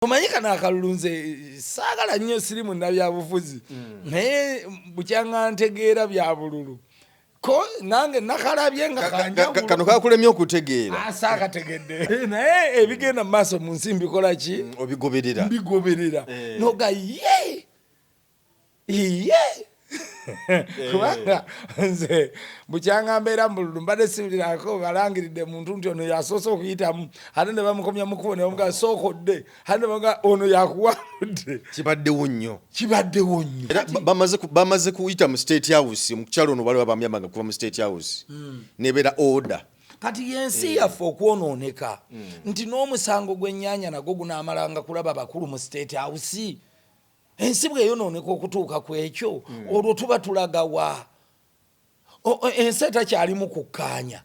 Omanyi kano akalulu nze saagala nnyo, siri munnabyabufuzi, naye bukyanga ntegeera bya bululu ko nange nakalabye nga kanjawulo. Kano kakulemye okutegeera? Ah, saakategedde, naye ebigenda mu maaso mu nsi mbikola ki? Obigoberera. Mbigoberera. Noga ye iye, kubanga nze bukyanga mbeera mu bululu mbadde siwulirako balangiridde muntu nti ono yasoose okuyitamu, ate ne bamukomya mukubo ne bamugaa sookodde, ate ne bamugaa ono yakuwangudde. Kibaddewo nnyo. Kibaddewo nnyo. Era bamaze kuyita mu State House, mukyalo ono baliwo bamuyambanga kuva mu State House nebeera order. Kati yensi yaffe okwonooneka nti n'omusango gw'ennyanja nagwo gunaamalanga kulaba bakulu mu State House. Ensi bweyonooneka okutuuka ku ekyo, olwo tuba tulagawa? Ensi etakyalimu kukkaanya,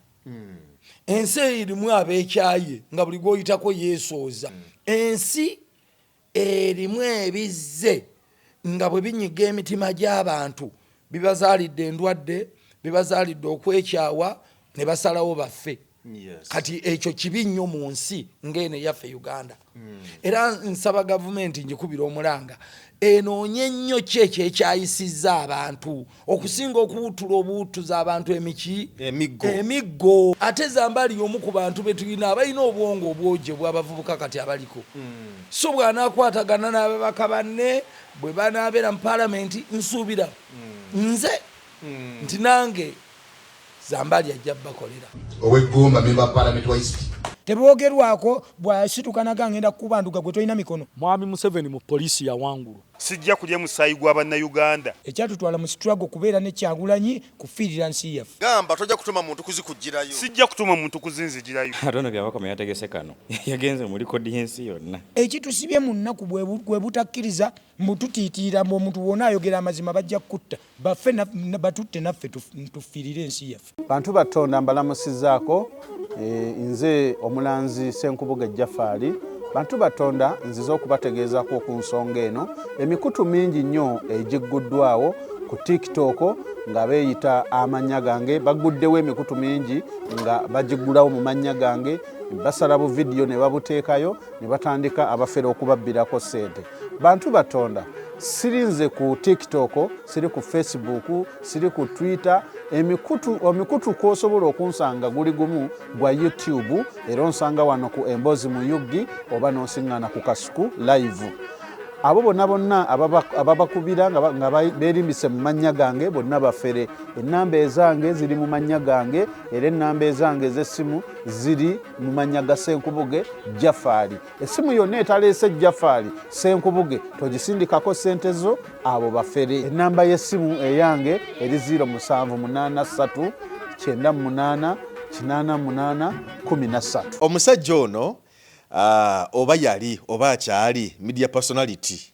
ensi erimu ab'ekyaye nga buli gwoyitako yeesooza, ensi erimu ebizze nga bwe binyiga emitima gy'abantu, bibazaalidde endwadde, bibazaalidde okwekyawa ne basalawo baffe. Kati ekyo kibi nnyo mu nsi ng'eno eyaffe Uganda. Era nsaba gavumenti, ngikubira omulanga, enoonye nnyo ki ekyo ekyayisizza abantu okusinga okuwutula obuwutuza abantu emiki. Emiggo. Emiggo. Ate Zambali y'omu ku bantu be tulina abalina obwongo obwogi obw'abavubuka kati abaliko, so bw'anaakwatagana n'ababaka banne bwe banaabeera mu paalamenti, nsuubira nze nti nange Zambali ajja bakolera. Ow'eggomba, member wa parliament wa East. Teboogerwako bw'asituka naga ngenda kukubanduga gwe tolina mikono. Mwami Museveni mu poliisi yawangulwa. Sijja kulya musaayi gwa Bannayuganda. Ekyatutwala mu struggle kubeera ne Kyagulanyi kufiirira nsi yaffe. Gamba tojja kutuma muntu kuzikuggyirayo. Sijja kutuma muntu kuzinzigirayo. Ate ono Byabakama yategese kano, yagenze mu likodi y'ensi yonna. Ekitusibye mu nnaku bwe butakkiriza mbu tutiitiira mbu omuntu bw'ona ayogera amazima bajja kukutta. Baffe batutte naffe tufiirire ensi yaffe. Bantu batonda, mbalamusizaako. Nze omulanzi Ssenkubuge Jafaali. Bantu batonda, nzize okubategeezaako ku nsonga eno. Emikutu mingi nnyo egigguddwawo ku TikTok nga beeyita amannya gange. Bagguddewo emikutu mingi nga bagiggulawo mu mannya gange, basala bu vidiyo ne babuteekayo ne batandika abafere okubabbirako ssente. Bantu batonda, siri nze ku TikTok, siri ku Facebook, siri ku Twitter. Emikutu, omikutu kwosobola okunsanga guli gumu gwa YouTube, era onsanga wano ku Emboozi mu UG oba n'onsiŋŋaana ku Kasuku Live. Abo bonna bonna ababakubira nga beerimbise mu mannya gange bonna bafere. Ennamba ezange ziri mu mannya gange, era ennamba ezange ez'essimu ziri mu mannya ga Ssenkubuge Jafaali. Essimu yonna etaleese Jafaali Ssenkubuge togisindikako ssente zo, abo bafere. Ennamba y'essimu eyange eri 0783 98 88 13. Omusajja ono oba yali oba akyali media personality,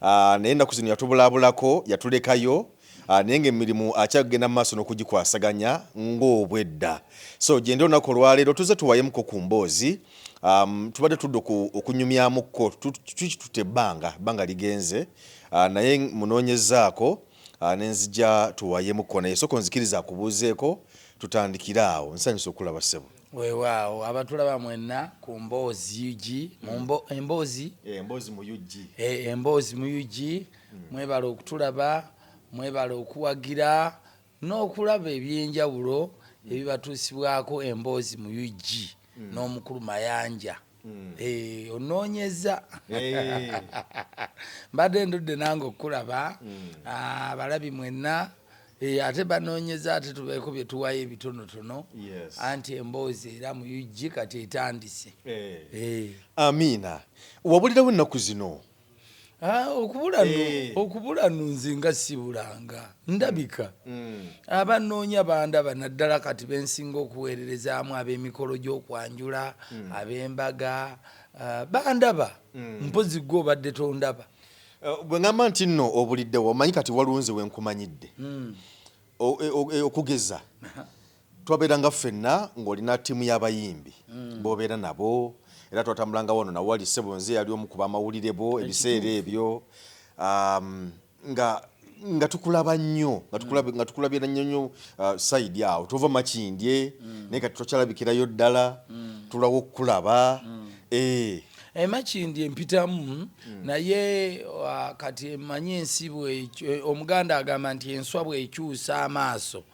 naye ennaku zino yatubulaabulako, yatulekayo, naye ng'emirimu akyagenda mu maaso n'okugikwasaganya ng'obwedda. So gyendi olunaku olwaleero tuze tuwayemuko ku mboozi. Tubadde tudde okunyumyamukko, tukitutte ebbanga, ebbanga ligenze, naye munoonyezaako nenzija tuwayemuko, naye sooka onzikiriza akubuuzeeko, tutandikire awo. Nsanyusa okulaba, ssebo. Weewaawo, abatulaba mwenna ku Mboozi UG, Emboozi. Emboozi mu UG. Emboozi mu UG, mwebale okutulaba, mwebale okuwagira n'okulaba ebyenjawulo ebibatuusibwako Emboozi mu UG n'omukulu Mayanja. Onoonyeza, mbadde ndudde nange okukulaba. Abalabi mwenna, ate banoonyeza, ate tubeeko bye tuwayo ebitonotono, anti Emboozi era mu UG kati etandise. Amiina. Wabulirawo ennaku zino. Ah, okubula no, okubula no nze nga sibulanga, ndabika. Abanoonya bandaba, naddala kati bensinga okuweererezaamu ab'emikolo gy'okwanjula, ab'embaga, bandaba. Mpozi gwe obadde tondaba. Bwe ŋŋamba nti nno obuliddewo, omanyi kati waliwo nze wenkumanyidde. Okugeza twabeeranga ffenna ng'olina ttiimu y'abayimbi b'obeera nabo, era twatambulanga wano nawali, ssebo. Nze yali omu ku bamawulire bo ebiseera ebyo, nga tukulaba nnyo, nga tukulabira nnyo nnyo side awo tova Makindye, naye kati tokyalabikirayo ddala, tulawo okukulaba. Emakindi empitamu, naye kati emanyi ensi omuganda agamba nti enswa bwekyusa amaaso,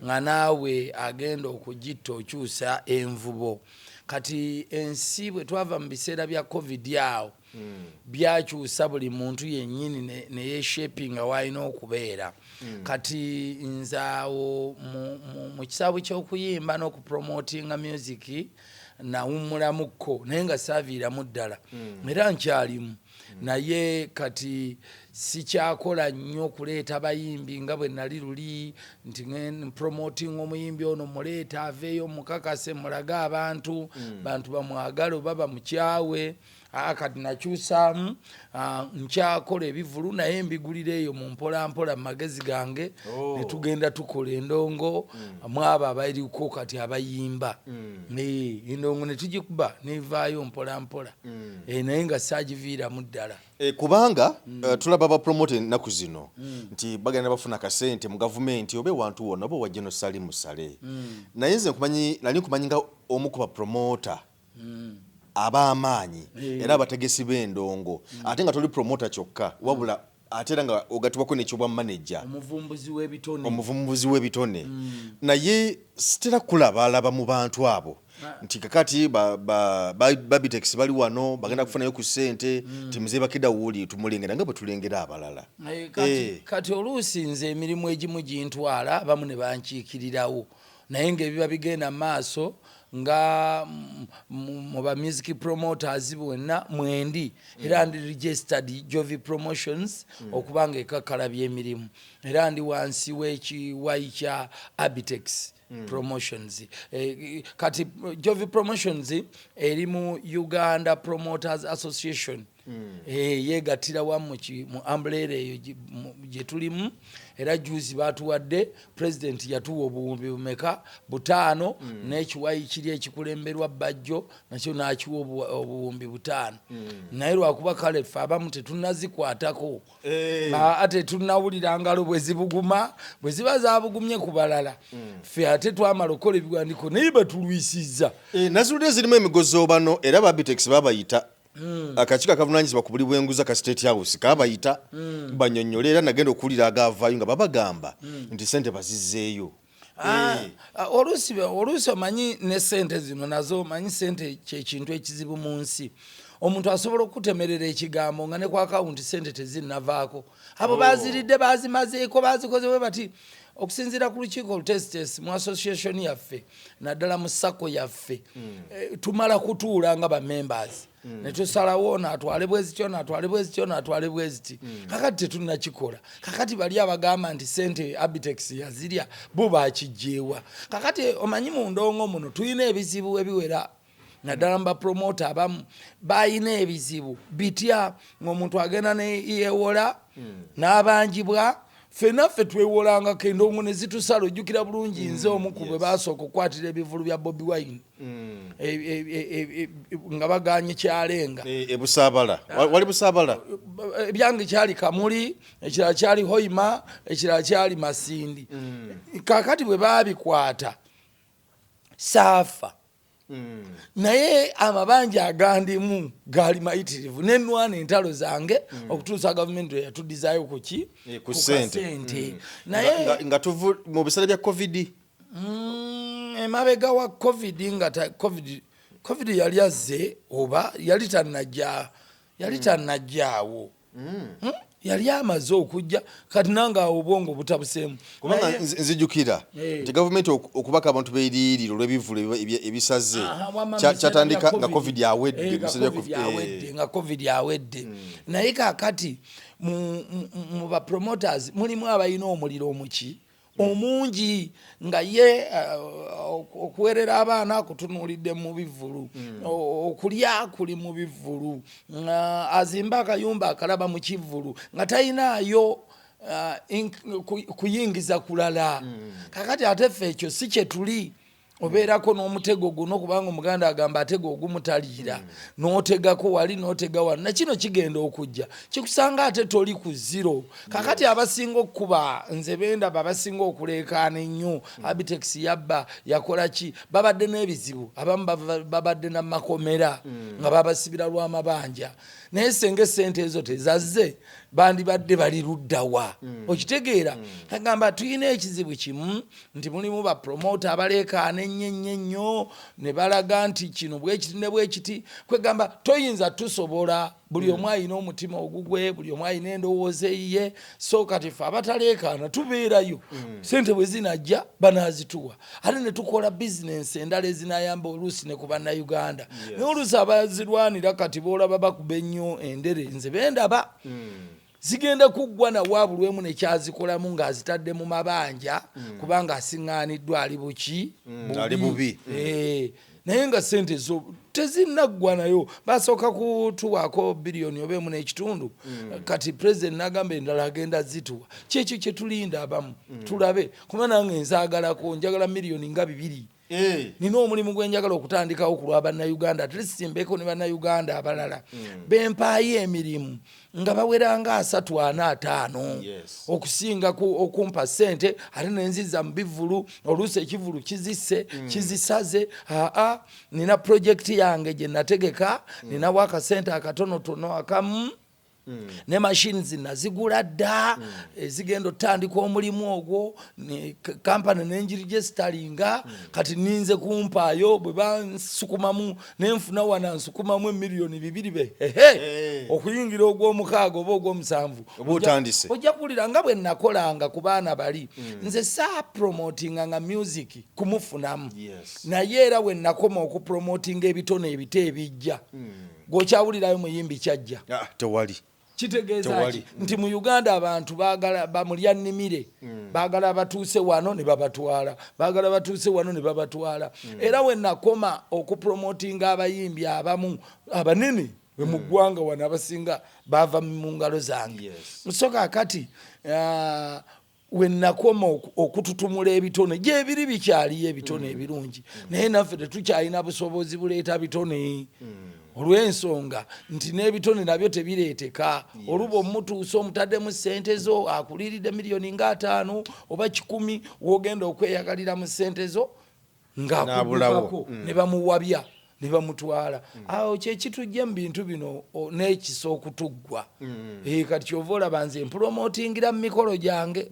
nga naawe agenda okugitta okyusa envubo. Kati ensi bwe twava mu biseera bya COVID awo, byakyusa buli muntu yennyini neyeshapinga waalina okubeera. Kati nze awo mu kisaawe ky'okuyimba n'okupromotinga music nawummulamukko, naye nga saaviiramu ddala, era nkyalimu, naye kati sikyakola nnyo kuleeta bayimbi nga bwe nali luli nti promoting omuyimbi ono, muleeta aveeyo, mukakase, mulage abantu, bantu bamwagale oba bamukyawe. Kati nakyusaamu, nkyakola ebivulu naye mbigulira eyo mu mpolampola mu magezi gange. Ne tugenda tukola endongo mwabo abaliko kati abayimba. Endongo ne tugikuba nevaayo mpolampola. Naye nga saagiviiramu ddala. Kubanga tulaba bapromota ennaku zino nti bagenda bafuna akasente mu gavumenti oba ewantu wonna oba wajja nosali musale, naye nze nali nkumanyi nga omu ku bapromota ab'amaanyi era abategesi b'endongo, ate nga toli promota kyokka, wabula ate era nga ogatibwako nekyobwa manager. Omuvumbuzi w'ebitone. Omuvumbuzi w'ebitone. Naye sitera kulaba alaba mu bantu abo nti kakati babitex bali wano bagenda kufunayo ku ssente nti muzeeyi Bakida wuuli tumulengera nga bwe tulengera abalala. Kati oluusi nze emirimu egimu gintwala, abamu ne bankiikirirawo, naye ng'ebiba bigenda mu maaso nga mu ba music promoters bwenna mwendi, era ndi registered Jovi Promotions okuba nga ekakkalabya emirimu, era ndi wansi w'ekiwayi kya Abitex Promotions. Kati Jovi Promotions eri mu Uganda Promoters Association. Yegattira wamu mu umbrella eyo gye tulimu, era juzi batuwadde, president yatuwa obuwumbi bumeka? 5,000. N'ekiwayi kiri ekikulemberwa Bajjo nakyo n'akiwa obuwumbi 5,000, naye lwakuba kale ffe abamu tetunnazikwatako. Ate tetunnawulira ngalo bwe zibuguma, bwe ziba zabugumye ku balala. Ffe ate twamala okukola ebiwandiiko naye batulwisizza. Nazulire zirimu emigozobano, era babitex babayita, akakiiko akavunanyizibwa ku buli bwenguza ka State House kabayita banyonnyole, era nagenda okuwulira agaavaayo nga babagamba nti sente bazizzeeyo. Oluusi omanyi ne sente zino nazo, omanyi sente kyekintu ekizibu mu nsi. Omuntu asobola okutemerera ekigambo nga ne ku akawunti sente tezinnavaako. Abo baziridde, bazimazeeko, bazikoze bwe bati. Okusinziira ku lukiiko olutesitesi mu association yaffe, naddala mu SACCO yaffe, tumala kutuula nga bamembers ne tusalawo ono atwale bwe zityo, naatwale bwe zityo, naatwale bwe ziti. Kakati tetunnakikola. Kakati bali abagamba nti sente Abitex yazirya bo bakijjeewa? Kakati omanyi mu ndongo muno tulina ebizibu ebiwera, naddala mu bapromota abamu balina ebizibu bitya ng'omuntu agenda neyewola n'abanjibwa. Ffenna ffe twewolangako endongo ne zitusala. Ojjukira bulungi nze omu ku bwe basooka okukwatira ebivulu bya Bobi Wine nga baganye kyalenga. Ebusaabala. Wali Busaabala. Ebyange kyali Kamuli, ekirala kyali Hoima, ekirala kyali Masindi. Kakati bwe baabikwata saafa, naye amabanja agandimu gaali mayitirivu, nenwana entalo zange okutuusa gavumenti eyatudizaayo kuki? Ku ssente. Kasente. Naye Nga tuvu mu biseera bya COVID. Emabega wa COVID, nga COVID yali azze oba yali tannajja, yali tannajjaawo. Yali amaze okujja. Kati nange awo obwongo butabuseemu. Kubanga nzijukira nti gavumenti okubaka abantu b'eriiriro olw'ebivulu ebisaze Wamma mu biseera kyatandika bya nga COVID awedde. Nga Mu biseera bya COVID awedde, nga COVID awedde. Naye kakati mu bapromoters mulimu abalina omuliro omuki omungi, nga ye okuwerera abaana kutunuulidde mu bivvulu, okulya kuli mu bivvulu, azimba akayumba akalaba mu kivvulu, nga talinaayo kuyingiza kulala. Kakati ate ffe ekyo si kye tuli. Obeerako n'omutego guno, kubanga Omuganda agamba atega ogumutaliira, n'otegako wali, n'otega wano, nakino kigenda okujja kikusanga ate toli ku zero. Kakati abasinga okukuba, nze bendaba abasinga okuleekaana ennyo, Abitex yabba, yakola ki, babadde n'ebizibu. Abamu babadde namakomera nga babasibira lw'amabanja, naye senga esente ezo tezazze, bandibadde bali luddawa? Okitegeera? Agamba tulina ekizibu kimu nti mulimu bapromota abaleekaana ennyo ennyo ennyo ne balaga nti kino bwekiti ne bwekiti. Kwegamba toyinza tusobola, buli omu alina omutima ogugwe, buli omu alina endowooza eyiye. So kati fe abataleekaana tubeerayo, sente bwe zinajja banazituwa, ate ne tukola bizinensi endala ezinayamba oluusi ne ku Bannayuganda. Naye oluusi abazirwanira kati boolaba bakuba ennyo endere, nze bendaba zigenda kuggwa nawaabulwemu nekyazikolamu ng'azitadde mu mabanja, kubanga asiŋŋaaniddwa, ali buki? Ali bubi. Naye nga sente zo tezinnaggwa, nayo basooka kutuwaako biliyoni oba 1.5. Kati President nagamba endala agenda zituwa. Kyekyo kyetulinda abamu tulabe, kuba nange nzaagalako, njagala miliyoni nga 2. Nina omulimu gwe njagala okutandikawo ku lwa Bannayuganda, at least mbeeko ne Bannayuganda abalala bempaayo emirimu nga bawera nga 30, 40, 50, okusinga okumpa ssente ate nenziza mu bivulu, oluusi ekivulu kizisse, kizisaze. Aa, nina projekiti yange gye nategeka, ninawo akasente akatonotono akamu ne machines nazigula dda ezigenda otandika omulimu ogwo, ne kampany nengiregisteringa. Kati ninze kumpaayo, bwe bansukumamu nenfuna wana nsukumamu emiliyoni 2 be hehe okuyingira ogw'omukaaga oba ogw'omusanvu. Oba otandise. Ojja kuwulira nga bwe nakolanga ku baana bali. Nze saapromotinga nga music kumufunamu, naye era we nakoma okupromotinga ebitone ebito ebijja, gwokyawulirayo muyimbi kyajja. Ah, tewali. Kitegeeza Tewali. ki? Nti mu Uganda abantu baagala bamulya nnimire, baagala batuuse wano ne babatwala, baagala batuuse wano ne babatwala. Era we nakoma okupromotinga abayimbi abamu abanene we mu ggwanga wano, abasinga bava mu ngalo zange. So kaakati we nakoma okututumula ebitone gyebiri, bikyaliyo ebitone ebirungi, naye naffe tetukyalina busobozi buleeta bitone, olw'ensonga nti n'ebitone nabyo tebireeteka. Oluba omutuusa omutaddemu sente zo, akuliiridde miliyoni nga 50 oba 100, wogenda okweyagalira mu sente zo N'abulawo. ng'akuddukako ne bamuwabya ne bamutwala. Awo kyekitujja mu bintu bino n'ekisa okutuggwa. Kati kyova olaba nze mpromotingira mu mikolo gyange.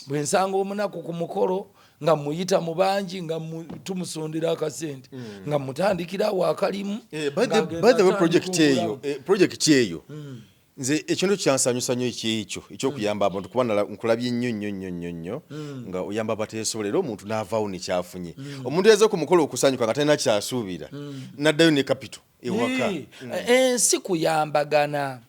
Bwe nsanga omunaku ku mukolo nga muyita mu bangi, nga tumusondera akasente, nga mutandikirawo akalimu. By the way, project eyo, project eyo nze ekintu kyansanyusa nnyo ekyekyo ekyokuyamba abantu, kuba nkulabye nnyo nnyo nnyo nnyo nnyo nga oyamba abateesobola, era omuntu n'avaawo nekyafunye. Omuntu yaze ku mukolo okusanyuka nga talina kyasuubira, n'addayo ne capital ewaka. Ensi kuyambagana.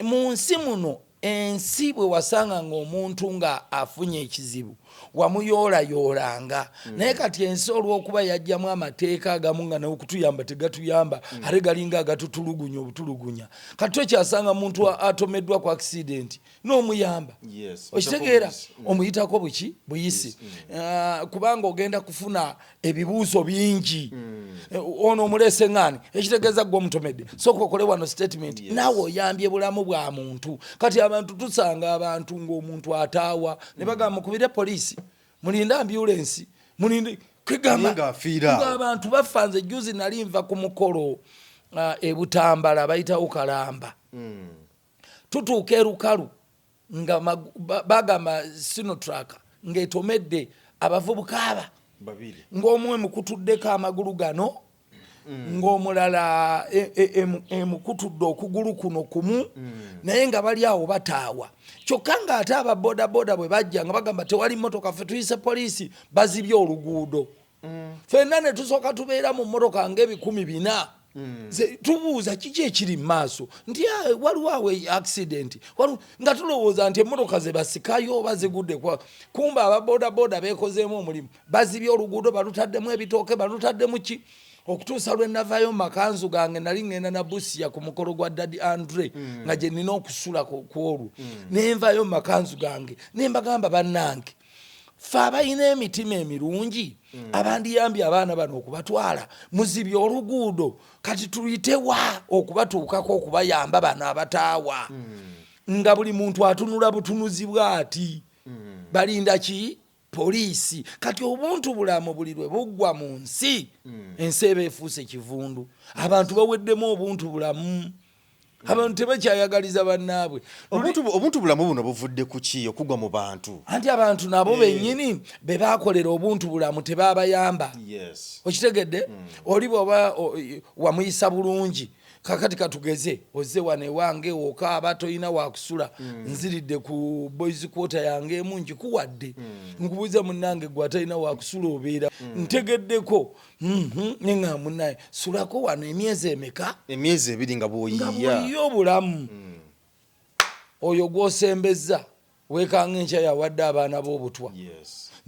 Mu nsi muno, ensi bwe wasanga nga omuntu nga afunye ekizibu, wamuyoorayooranga. Naye kati ensi olw'okuba yajjamu amateeka agamu nga n'okutuyamba tegatuyamba, ate galinga agatutulugunya obutulugunya, kati tokyasanga muntu atomeddwa ku accident n'omuyamba. Okitegeera? Omuyitako buki buyisi. Ah, kubanga ogenda kufuna ebibuuzo bingi. Ono omuleese ŋŋaani, ekitegeeza gwe omutomedde, sooka okole wano statement. Naawe oyambye bulamu bwa muntu. Kati abantu tusanga abantu ng'omuntu ataawa ne bagamba mukubire poliisi, mulinde ambulensi, mulinde, kwegamba Naye ng'afiira awo. Ng'abantu bafa. Nze juzi nali nva ku mukolo e Butambala, bayitawo Kalamba, tutuuka erukalu nga bagamba Sinotruk ng'etomedde abavubuka aba babiri, ng'omu emukutuddeko amagulu gano, ng'omulala emukutudde okugulu kuno kumu, naye nga bali awo bataawa. Kyokka ng'ate ababodaboda bwe bajja nga bagamba tewali mmotoka, ffe tuyise poliisi, bazibye oluguudo. Ffenna ne tusooka tubeera mu mmotoka ng'ebikumi 400. Tubuuza kiki ekiri mu maaso, nti "Ah, waliwo awo accident." Nga tulowooza nti emmotoka ze basikayo oba zigudde kumba ababodaboda beekozeemu omulimu, bazibye oluguudo, balutaddemu ebitooke, balutaddemu ki, okutuusa lwe navayo mu makanzu gange. Nali ŋŋenda na Busia ku mukolo gwa Daddy Andre nga gye nina okusula ku olwo, nenvayo mu makanzu gange ne mbagamba, bannange, Ffe abalina emitima emirungi abandiyambye abaana bano okubatwala, muzibye oluguudo, kati tuyitewa okubatuukako okubayamba bano abataawa, nga buli muntu atunula butunuzi bw'ati, balinda ki? Poliisi. Kati obuntu bulamu buli lwe buggwa mu nsi, ensi eba efuuse kivundu. Abantu baweddemu obuntu bulamu, abantu tebakyayagaliza bannaabwe. Obuntu bulamu buno buvudde ku ki okugwa mu bantu? Anti abantu nabo bennyini be bakolera obuntu bulamu, tebabayamba. Okitegedde? Oli bw'oba wamuyisa bulungi, kakati katugeze ozze wano ewange, okaaba tolina wakusula, nziridde ku boys quarter yange emu nkikuwadde, nkubuuza, munnange gwe atalina wakusula obeera ntegeddeko, neŋŋamba munnaye sulako wano emyezi emeka? Emyezi 2 nga nga bw'oyiya. Bw'oyiya obulamu, oyo gw'osembezza weekanga enkya yawadde abaana b'obutwa,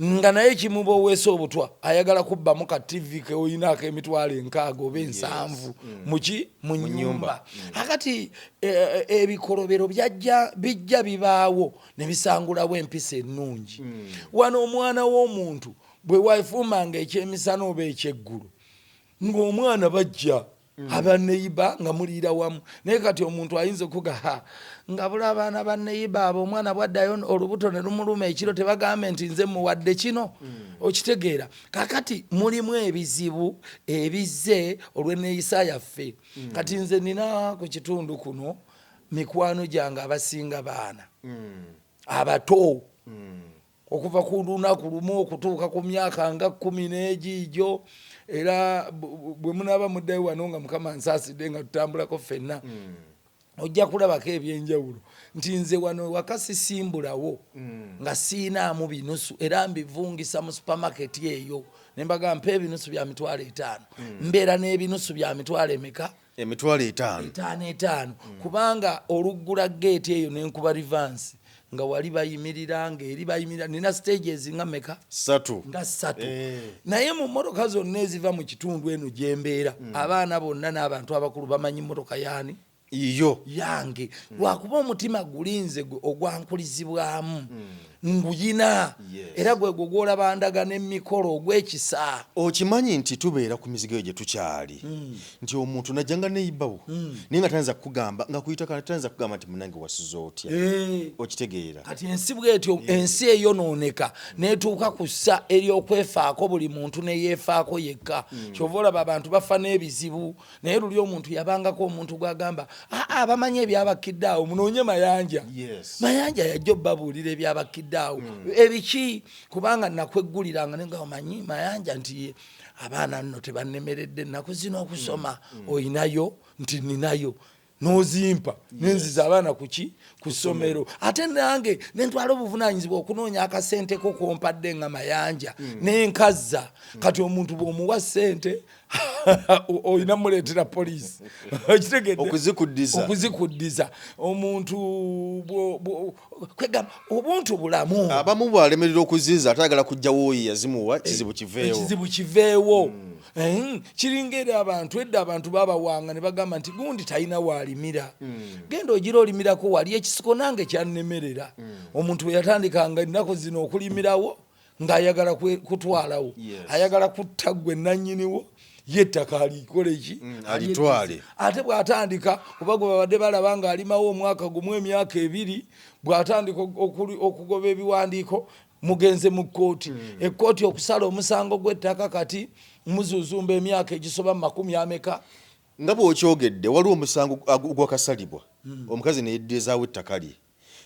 nga naye kimuba oweesa obutwa ayagala kubbamu ka TV ke oyinaako 60,000 oba 70 muki mu nyumba. Akati ebikolobero byajja bijja bibaawo ne bisangulawo empisa ennungi. Wano omwana w'omuntu bwe wafuumanga ekyemisana oba ekyeggulu, ng'omwana bajja abaneyiba nga muliira wamu, naye kati omuntu ayinza okuga ha nga bula abaana baneyiba abo, omwana bwaddayo olubuto ne lumuluma ekiro, tebagambe nti nze muwadde kino. Okitegeera? Kakati mulimu ebizibu ebizze olw'enneeyisa yaffe. Kati nze nina ku kitundu kuno mikwano gyange abasinga baana abato, okuva ku lunaku lumu okutuuka ku myaka nga 10 n'egiigyo. Era bwe munaaba muddayo wano nga Mukama nsaasidde nga tutambulako ffenna, ojja kulabako ebyenjawulo nti nze wano ewaka sisimbulawo nga siinaamu binusu, era mbivungisa mu supermarket eyo ne mbagamba mpa ebinusu bya 50,000. Mbeera n'ebinusu bya mitwalo emeka? 50,000. Etaano etaano, kubanga oluggula geeti eyo nenkuba reverse nga wali bayimirira, ngaeri bayimirira. Nina stages nga meka? 3. Nga 3. Naye mu mmotoka zonna eziva mu kitundu eno gyembeera, abaana bonna n'abantu abakulu bamanyi mmotoka yaani? Iyo. Yange, lwakuba omutima gulinze gwe ogwankulizibwamu nguyina. Era gwe gwe gwolaba ndaga n'emikolo ogw'ekisa. Okimanyi nti tubeera ku mizigo eyo gye tukyali, nti omuntu najjanga neyibawo, naye nga tayinza kukugamba nga kuyita, tayinza kugamba nti munange wasiza otya. Okitegeera? Kati ensi bwetyo, ensi eyonooneka netuuka ku ssa eryokwefaako, buli muntu neyeefaako yekka. Kyova olaba abantu bafa n'ebizibu, naye luli omuntu yabangako omuntu gwagamba, aa bamanyi ebyabakidde awo, munoonye Mayanja. Mayanja yajja obbabuulira ebyabakidde awo ebiki, kubanga nakwegguliranga nenga omanyi Mayanja nti ye, abaana nno tebannemeredde ennaku zino okusoma, oyinayo? Nti ninayo, n'ozimpa nenziza abaana kuki? Ku ssomero. Ate nange nentwala obuvunanyizibwa okunoonya akasente ko kompadde nga Mayanja nenkazza. Kati omuntu bw'omuwa ssente olina muleetera poliisi, okitegedde? Okuzikuddiza. Okuzikuddiza. Omuntu kwegamba obuntu bulamu. Abamu bwalemerera okuziza, ate ayagala kujjawo oyo yazimuwa, kizibu kiveewo. Ekizibu kiveewo. Kiringa era abantu edda, abantu babawanga ne bagamba nti gundi talina waalimira, genda ogira olimirako wali ekisiko. Nange kyannemerera, omuntu bwe yatandikanga ennaku zino okulimirawo ng'ayagala kutwalawo, ayagala kutta gwe nannyiniwo, ye ettaka alikole ki? Alitwale. Ate bw'atandika, kuba gwe babadde balaba ng'alimawo omwaka gumu, emyaka 2, bw'atandika okugoba ebiwandiiko, mugenze mu kkooti. Ekkooti okusala omusango gw'ettaka, kati muzuzumba emyaka egisoba mu makumi ameka. Nga bw'okyogedde, waliwo omusango ogwakasalibwa, omukazi neyeddizaawo ettaka lye,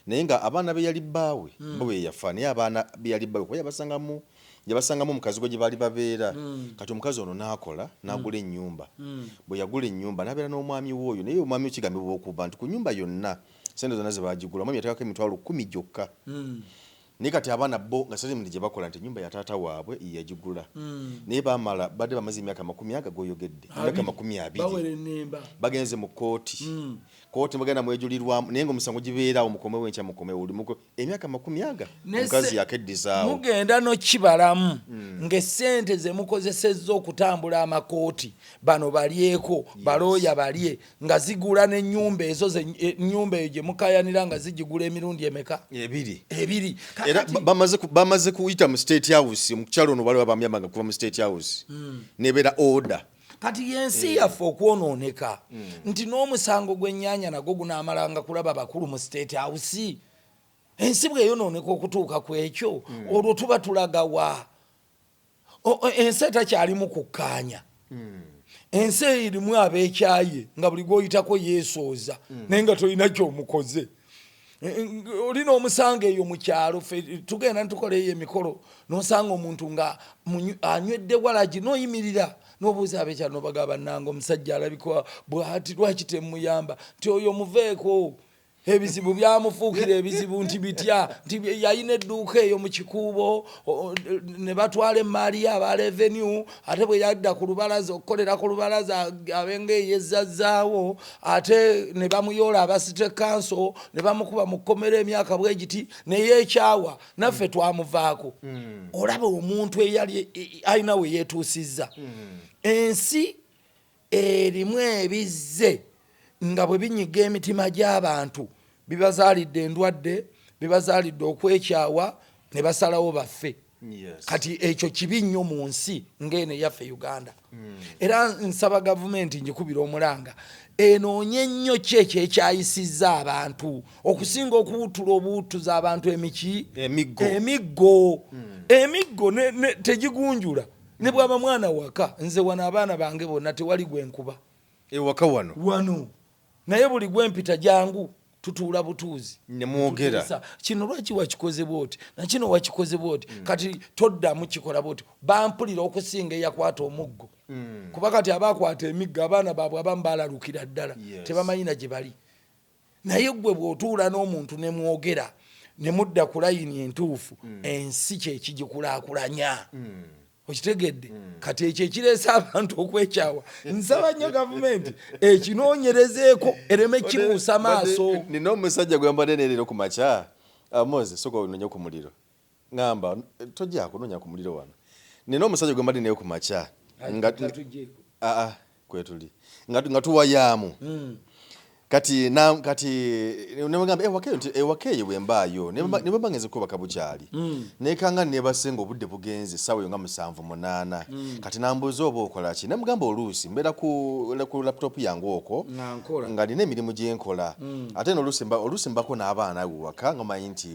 naye nga abaana be yali bbaawe bo be yafa, naye abaana be yali bbaawe kuba yabasangamu omukazi gwe gye baali babeera. Kati omukazi ono n'akola n'agula ennyumba. Bwe yagula ennyumba n'abeera n'omwami we oyo, naye omwami we kigambibwa okuba nti ku nnyumba yonna, sente zonna ze baagigula, omwami yateekako 10,000 gyokka. Naye kati abaana bo nga statement gye bakola nti ennyumba ya taata waabwe yagigula, naye baamala badde bamaze emyaka 20 aga goyogedde, emyaka 20. Bawera ennemba. Bagenze mu kkooti. Kooti mugenda mwejulirwamu, naye nga omusango gibeeraawo, mukomewo enkya, mukomewo oli emyaka makumi aga omukazi yakeddizaawo. Mugenda nokibalamu ng'essente ze mukozesezza okutambula amakooti, bano balyeko, balooya balye, nga zigula n'ennyumba ezo, ennyumba eyo gye mukayanira nga zigigula emirundi emeka? Ebiri. Ebiri. Era bamaze kuyita mu State House. Omukyalo ono waliwo bamuyambanga kuva mu State House nebeera order. Kati yensi yaffe okwonooneka nti n'omusango gw'ennyanja nagwo gunaamalanga kulaba bakulu mu State House. Ensi bweyonooneka okutuuka ku ekyo, olwo tuba tulagawa? Ensi etakyalimu kukkaanya, ensi erimu ab'ekyaye nga buli gwoyitako yeesooza, naye nga tolina kyomukoze. Oli n'omusanga eyo mu kyalo, ffe tugenda nitukola eyo emikolo, nosanga omuntu nga anywedde walagi, noyimirira nobuuza abekyalo, nobagamba, "Nanga omusajja alabika bwati, lwaki temuyamba?" Nti, "Oyo muveeko, ebizibu byamufuukira ebizibu." Nti bitya? Nti yalina edduuka eyo mu Kikuubo, ne batwala emaali ye aba Revenue, ate bwe yadda ku lubalaza okukolera ku lubalaza abenga eyezzazaawo, ate ne bamuyoola aba City Council, ne bamukuba mu kkomera emyaka bwe giti, neyeekyawa, naffe twamuvaako. Olaba omuntu eyali alina we yeetuusizza. Ensi erimu ebizze nga bwe binyiga emitima gy'abantu, bibazaalidde endwadde, bibazaalidde okwekyawa, ne basalawo baffe. Kati ekyo kibi nnyo mu nsi ng'eno eyaffe Uganda. Era nsaba gavumenti, njikubira omulanga, enoonye nnyo ki ekyo ekyayisizza abantu okusinga okuwutula obuwutuza abantu emiki. Emiggo. Emiggo tegigunjula. Ne bwaba mwana waka, nze wano abaana bange bonna tewali gwenkuba. Ewaka wano? Wano. Naye buli gwempita, jangu tutuula butuuzi. Nemwogera. Tuteesa. Kino lwaki wakikoze bwoti, nakino wakikoze bwoti, kati toddamu kikola bwoti. Bampulira okusinga eyakwata omuggo, kuba kati aba akwata emiggo, abaana baabwe abamu balalukira ddala, tebamanyina gye bali. Naye gwe bw'otuula n'omuntu ne mwogera ne mudda ku layini entuufu, ensi kyekigikulaakulanya. Okitegedde? Kati ekyo ekireese abantu okwekyawa, nsaba nnyo gavumenti ekinoonyerezeeko ereme kibuusa maaso. Nina omusajja gwe mbadde neerero ku makya. Ah, Moses, soka ononye ku muliro. Ŋŋamba tojja kunoonya ku muliro wano. Nina omusajja gwe mbadde naye ku makya nga Tatugyeko. Aa, kwetuli nga tuwayaamu. Kati na kati nemugamba ewaka nti ewaka eyo bwe mbaayo ne bwe ngenze kwebaka bukyali, nekanga nebase nga obudde bugenze, essaawa eyo nga 7, 8. Kati nambuuza, "Oba okola ki?" Nemugamba, "Oluusi mbeera ku laptop yange okwo nga nkola, nga nina emirimu gyenkola, ate n'oluusi oluusi mbako n'abaana waka, nga manyi nti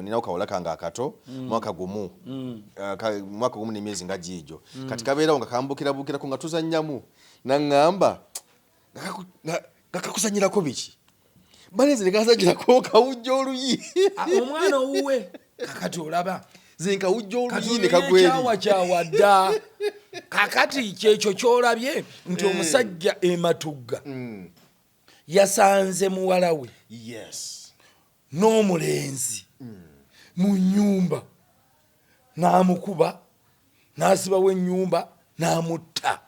ninawo kawala kange akato, mwaka gumu, mwaka gumu n'emyezi nga giigyo. Kati kabeerawo nga kambukirabuukirako nga tuzannyamu." Naŋŋamba, "Nga kakuzanyirako biki?" Baneze ne kazanyirako kawujja oluyi. Ah, omwana owuwe? Kakati olaba. Ze nkawujja Kati oluyi ne kagwa eri. Kyawa dda. Kakati kyekyo kyolabye nti omusajja ematugga yasanze muwala we n'omulenzi mu nyumba, n'amukuba, n'asibawo ennyumba, n'amutta.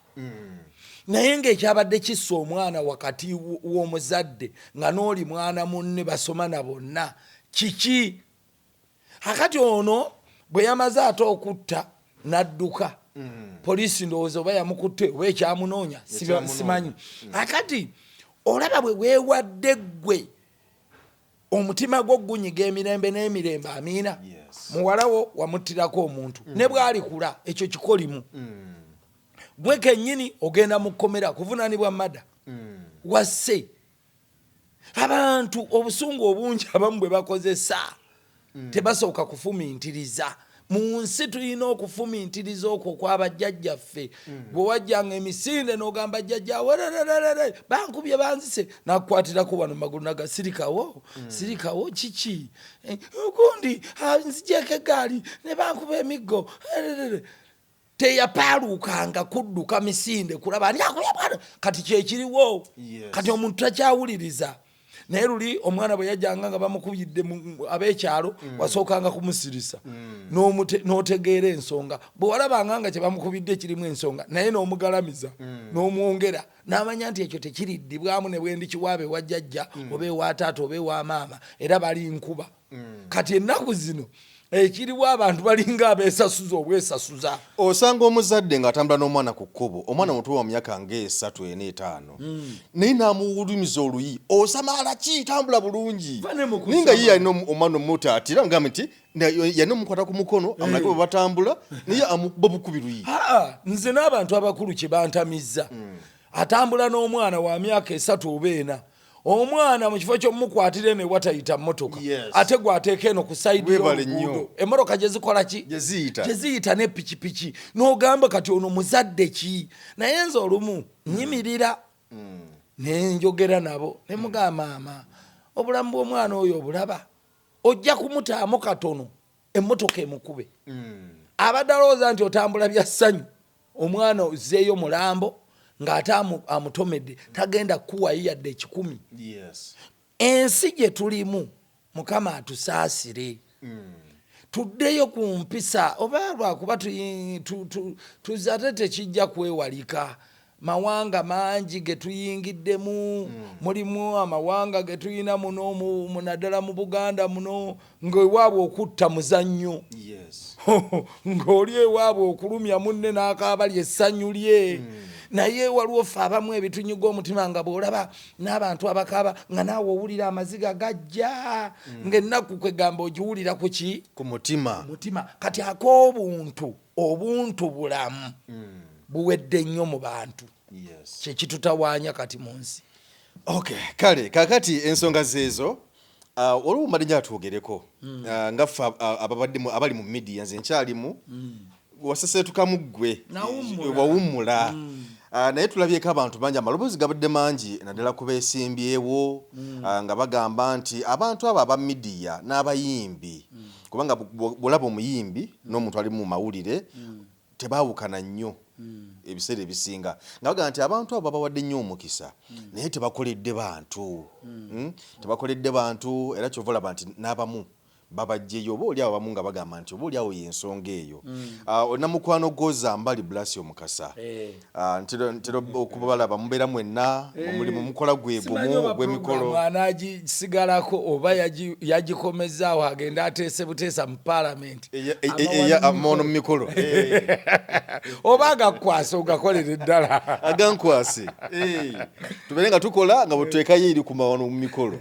Naye ng'ekyabadde kissa omwana wakati w'omuzadde nga n'oli mwana munne basoma na bonna kiki? Akati ono bwe yamaze ate okutta n'adduka, poliisi ndowooza oba yamukutte oba ekyamunoonya. Ekyamunoonya. Simanyi. Akati olaba bwe weewadde ggwe omutima gwo gunyiga emirembe n'emirembe, amiina. Muwalawo wamuttirako omuntu, ne bwalikula ekyo kikolimu. Gwe kennyini ogenda mu kkomera kuvunaanibwa mada wasse abantu. Obusungu obungi abamu bwe bakozesa tebasooka kufumintiriza. Mu nsi tulina okufumintiriza okwo okwabajjajjaffe. Bwe wajjanga emisinde n'ogamba jjajja, "Werererere, bankubye, banzise," nakukwatirako wano magulu naga, "Sirikawo, sirikawo, kiki?" "Gundi nzigyeko egaali ne bankuba emiggo." Ererere. Teyapaaluukanga kudduka misinde kulaba ani akubye mwana. Kati kyekiriwo. Kati omuntu takyawuliriza. Naye luli omwana bwe yajjanga nga bamukubidde ab'ekyalo, wasookanga kumusirisa n'otegeera ensonga. Bwe walabanga nga kye bamukubidde kirimu ensonga, naye n'omugalamiza n'omwongera n'amanya nti ekyo tekiriddibwamu, ne bwe ndikiwaaba ewa jjajja oba ewa taata oba ewa maama, era bali nkuba. Kati ennaku zino ekiriwo, abantu balinga abeesasuza obwesasuza. Osanga omuzadde ng'atambula n'omwana ku kkubo, omwana muto wa myaka ng'esatu, ena, etaano, naye n'amuwulumiza oluyi, "Osamaala ki? Tambula bulungi." Va ne mu Naye nga ye kusama. yalina omwana omutaatira ngamba nti yalina omukwata ku mukono amulage bwe batambula, naye amukuba bukubi luyi. Aa, nze n'abantu abakulu kye bantamizza, atambula n'omwana wa myaka 3 oba 4, omwana mu kifo ky'omukwatira eno ewatayita mmotoka, ate gwateeka eno ku side Weebale y'oluguudo, nnyo. emmotoka gye zikola ki? Gye ziyita. Gye ziyita n'epikipiki, n'ogamba kati ono muzadde ki? Naye nze olumu nyimirira nenjogera nabo ne mugamba, "Maama, obulamu bw'omwana oyo obulaba, ojja kumutaamu katono emmotoka emukube." Abadde alowooza nti otambula bya ssanyu, omwana ozzeeyo mulambo ng'ate amutomedde, tagenda kukuwayo yadde 100. Ensi gye tulimu, Mukama atusaasire, tuddeyo ku mpisa, oba lwakuba tuze ate tekijja kwewalika. Mawanga mangi ge tuyingiddemu, mulimu amawanga ge tuyina muno naddala mu Buganda muno, ng'ewaabwe okutta muzannyo, ng'oli ewaabwe okulumya munne n'akaaba lyessanyu lye. Naye waliwo ffe abamu ebitunyiga omutima, nga bw'olaba n'abantu abakaaba nga naawe owulira amaziga gajja, ng'ennaku kwegamba ogiwulira ku ki? Ku mutima. Mutima. Kati ak'obuntu, obuntu bulamu buwedde nnyo mu bantu, kyekitutawaanya kati mu nsi. Okay, kale kakati ensonga zeezo, waliwo mbadde njala twogereko, nga ffe ababadde abali mu media, nze nkyalimu, waseseetukamu ggwe. Nawummula. Wawummula. Naye tulabyeko abantu bangi, amaloboozi gabadde mangi naddala ku beesimbyewo, nga bagamba nti abantu abo aba media n'abayimbi, kubanga bw'olaba omuyimbi n'omuntu ali mu mawulire tebaawukana nnyo ebiseera ebisinga, nga bagamba nti abantu abo babawadde nnyo omukisa naye tebakoledde bantu. Tebakoledde bantu, era kyova olaba nti n'abamu babajjeyo, oba oli awo abamu nga bagamba nti oba oli awo y'ensonga eyo. Olina mukwano gwoza mbali Blasio Mukasa. Ntera okubalaba mubeera mwenna omulimu mukola gwe Simanyi gumu oba ogw'emikolo. programu anaagisigalako oba yagikomezaawo agende ateese buteesa mu paalamenti. Amawano mu mikolo. Oba agakwasa ogakolere ddala. Agankwase. Tubeere nga tukola nga bwetuteekayo eri ku mawano mu mikolo.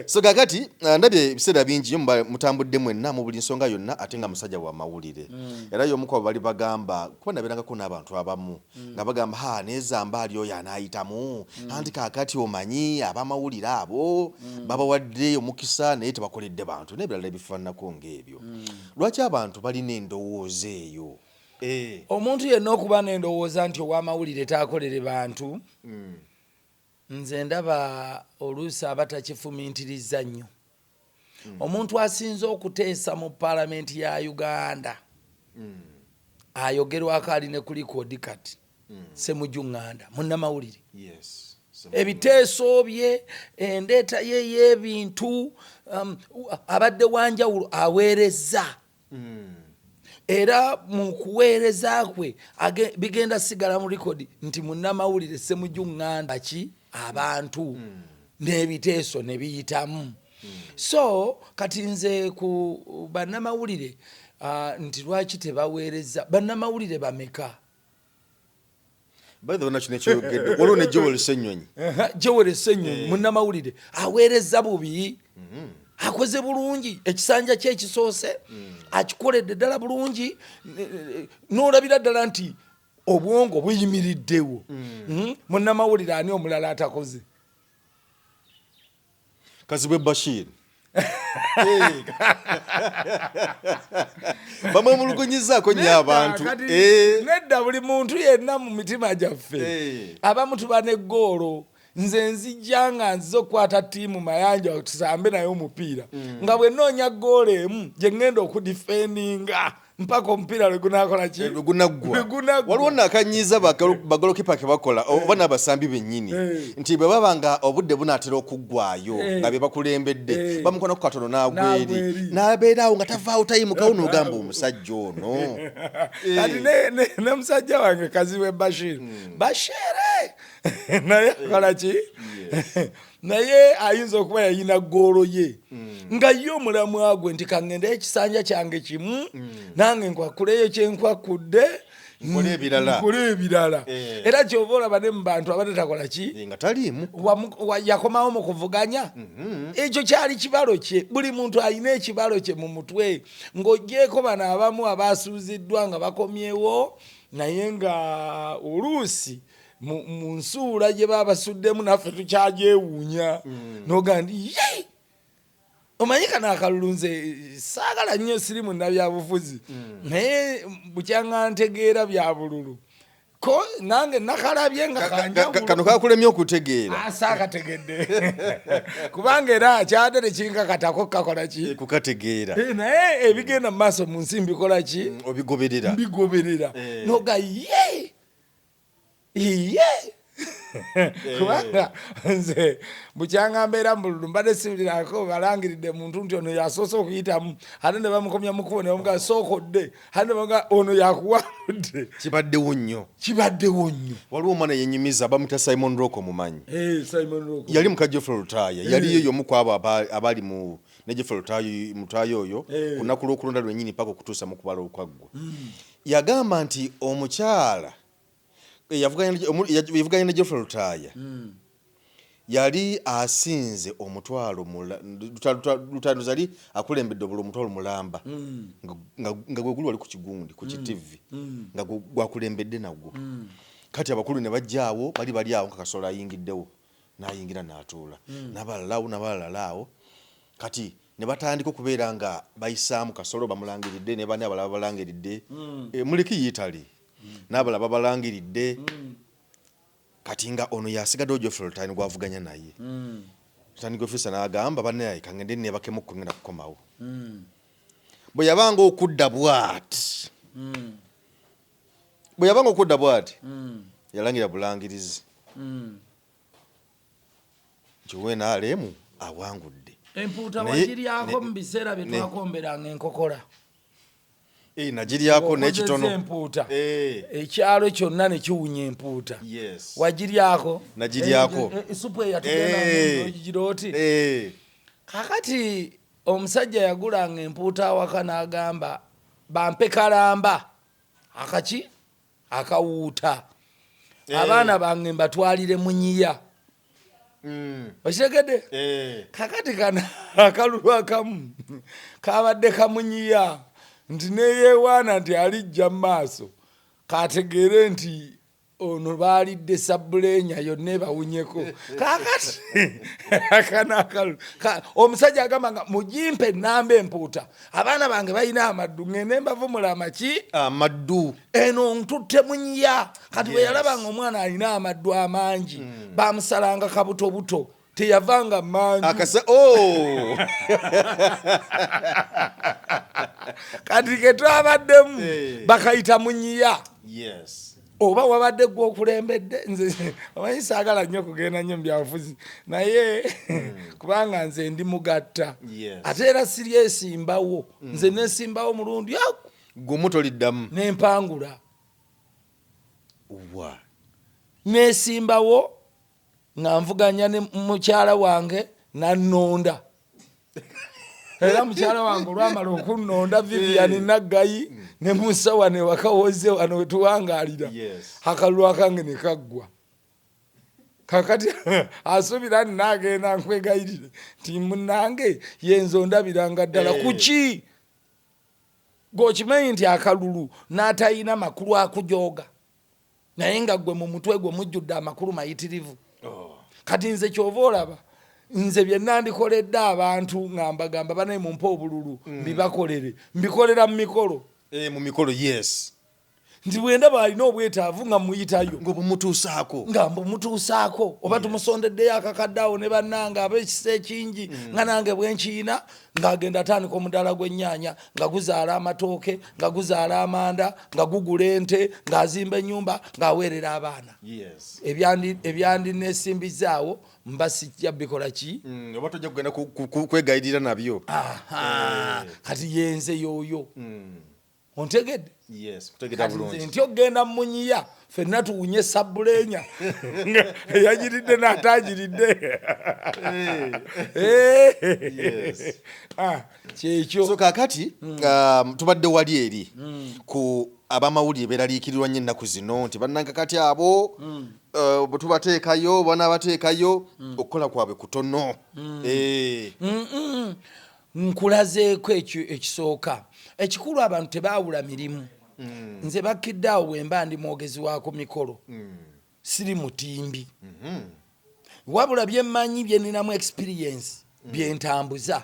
So kakati ndabye ebiseera bingi nnyo mutambudde mwenna mu buli nsonga yonna, ate nga musajja wa mawulire, era y'omu ku abo bali bagamba, kuba nabeerangako n'abantu abamu nga bagamba, "Ha, nezamba ali oyo anaayitamu." Anti kaakati omanyi abamawulire abo babawadde omukisa naye tebakoledde bantu n'ebirala ebifaananako ng'ebyo. Lwaki abantu balina endowooza eyo? Omuntu yenna okuba n'endowooza nti ow'amawulire taakolere bantu, nze ndaba oluusi aba takifumiitiriza nnyo. Omuntu asinze okuteesa mu paalamenti ya Uganda ayogerwako, ali ne ku record kati, Semuju Ŋŋanda, munnamawulire. Ebiteeso bye, endeeta ye y'ebintu, abadde wanjawulo, aweereza, era mu kuweereza kwe bigenda sigala mu record nti munnamawulire Semuju Ŋŋanda ki abantu n'ebiteeso ne biyitamu. So kati nze ku bannamawulire, nti lwaki tebaweereza? Bannamawulire bameka? By the way, nakino ekyogedde, waliwo ne Joel Ssenyonyi. Joel Ssenyonyi munnamawulire aweereza bubi? Akoze bulungi. Ekisanja kye ekisoose akikoledde ddala bulungi, n'olabira ddala nti obwongo buyimiriddewo. Munnamawulire ani omulala atakoze? Kazibwe Bashir. Bamwemulugunyizaako nnyo abantu. Nedda, buli muntu yenna mu mitima gyaffe abamu tuba neggoolo. Nze nzijja nga nzize okukwata ttiimu Mayanja tusambe naye omupiira, nga bwe nnoonya ggoolo emu gye ŋŋenda okudifendinga. Mpaka omupiira lwe gunakola ki? Lwe gunaggwa. Lwe gunaggwa. Waliwo nakanyiiza bagolokipa ke bakola oba n'abasambi bennyini nti bwe baba nga obudde bunaatera okuggwayo nga be bakulembedde, bamukonako katono n'agwa N'agwa eri, eri. n'abeera awo nga tavaawo tayimukawo, n'ogamba omusajja ono. Kati ne musajja wange Kazibwe Bashir, Bashire naye akola ki? Naye ayinza okuba yayina goolo ye nga ye omulamwa gwe nti kaŋŋende ekisanja kyange kimu, nange nkwakuleyo kyenkwakudde, Nkole ebirala. Nkole ebirala. Era kyova olaba ne mu bantu abadde takola ki? Nga taliimu. Yakomawo mu kuvuganya. Ekyo kyali kibalo kye. Buli muntu alina ekibalo kye mu mutwe, ng'ogyeko bano abamu abasuuziddwa nga bakomyewo, naye nga oluusi mu nsuula gye babasuddemu naffe tukyagyewuunya, noga nti ye omanyi kano akalulu nze saagala nnyo, siri munnabyabufuzi, naye bukyanga ntegeera bya bululu ko nange nakalabye nga kanjawulo. Kano kakulemye okutegeera. Saakategedde, kubanga era kyadde tekinkakatako kakola ki? Kukategeera. Naye ebigenda mu maaso mu nsi mbikola ki? Obigoberera. Mbigoberera. Noga ye iye, kubanga nze bukyanga mbeera mu bululu mbadde siwulirako balangiridde muntu nti ono yasoose okuyitamu, ate ne bamukomya mukubo ne bamugaa sookodde, ate ne bamugaa ono yakuwangudde. Kibaddewo nnyo. Kibaddewo nnyo. Waliwo omwana yenyumiza, bamuyita Simon Rock, omumanyi? Simon Rock. Yali muka Geoffrey Lutaaya, yaliyo y'omu ku abo abaali mu ne Geoffrey Lutaaya oyo ku lunaku lw'okulonda lwennyini paka okutuusa mu kubala okwaggwa. Yagamba nti omukyala eyavuganya ne Geoffrey Lutaaya yali asinze 500,000. Lutaaya yali akulembedde obululu 500,000 nga gwe guli wali ku kigundi ku kitivi nga gwakulembedde nagwo. Kati abakulu ne bajjaawo, bali bali awo nga Kasolo ayingiddewo, n'ayingira n'atuula n'abalala awo n'abalala awo. Kati ne batandika okubeera nga bayisaamu Kasolo bamulangiridde ne bani abalala babalangiridde. Muliki Yitale n'abalala babalangiridde. Kati nga ono yasigaddewo Geoffrey Lutaaya gwavuganya naye. Tandika ofisa n'agamba, "Bannaye, kangende nebakemukko, ngenda kukomawo." Bwe yabanga okudda bw'ati, bwe yabanga okudda bw'ati, yalangira bulangirizi nti owenaalemu awangudde. Empuuta wagiryako mu biseera bye twakomberanga enkokola? Nagiryako. Ng'okozesa N'ekitono. empuuta, ekyalo kyonna ne kiwunya empuuta. Yes. Wagiryako? Nagiryako. Supu eyatugenda oti. Kakati omusajja yagulanga empuuta awaka n'agamba, "Bampe kalamba akaki akawuuta, abaana bange mbatwalire munyiya." Okitegedde? Kakati kano akalulu akamu kabadde kamunyiya nti neyewaana nti alijja mu maaso kategeere nti ono baalidde sabbulenya yonna ebawunyeko. Kakati akano akalulu omusajja agamba nga, "Mugimpe enamba empuuta, abaana bange balina amaddu, ngende mbavumula amaki." Amaddu. Eno ntutte munyiya. Kati bwe yalaba nga omwana alina amaddu amangi, bamusalanga kabutobuto, teyavanga manju. Akasa, oh! Kati ke twabaddemu bakayita munyiya. Oba wabadde gwe okulembedde, nze omanyi saagala nnyo kugenda nnyo mu byabufuzi, naye kubanga nze ndi mugatta. Ate era siryesimbawo, nze nesimbawo mulundi agu. Gumu, toliddamu. Nempangula. Wa? Nesimbawo nga nvuganya ne mukyala wange, nannonda. Era mukyala wange olwamala okunnonda, Vivian Naggayi, ne musa wano ewakawoze wano wetuwangalira, akalulu akange ne kaggwa. Kakati asuubira nti naagenda nkwegayirire nti munange yenze ondabiranga ddala. Kuki gweokimanyi nti akalulu n'atayina makulu akujooga, naye nga gwe mu mutwe gwe mujjudde amakulu mayitirivu? Kati nze kyova olaba nze bye nandikoledde abantu nga mbagamba, "Banaye mumpe obululu mbibakolere," mbikolera mu mikolo. Mu mikolo, yes. Nti bwendaba alina obwetaavu nga muyitayo, nga obumutuusaako, nga mbumutuusaako, oba tumusondeddeyo akakadde awo ne bannange ab'ekisa ekingi, nga nange bwenkiina, ng'agenda atandika omudaala gw'ennyaanya nga guzaala amatooke, nga guzaala amanda, nga gugula ente, ng'azimba ennyumba, ng'aweerera abaana. Ebyandinesimbizaawo mba sijja bikola ki? Oba tojja kugenda kwegayirira nabyo. Aha, kati yenze yoyo. Ontegedde? Yes, kutegera Kati nze bulungi. nti okugenda munyiya ffenna tuwunye sabbulenya eyagiridde n'ataagiridde. Ah, kyekyo. So kakati tubadde wali eri ku abamawulire beeraliikirirwa nnyo ennaku zino nti bannange kati abo bwe tubateekayo banaabateekayo okukola kwabwe kutono. Nkulazeeko ekyo ekisooka ekikulu, abantu tebaawula mirimu. Nze bakkidde awo bwe mba ndi mwogezi wa ku mikolo, siri mutimbi, wabula byemmanyi, byeninamu experience, byentambuza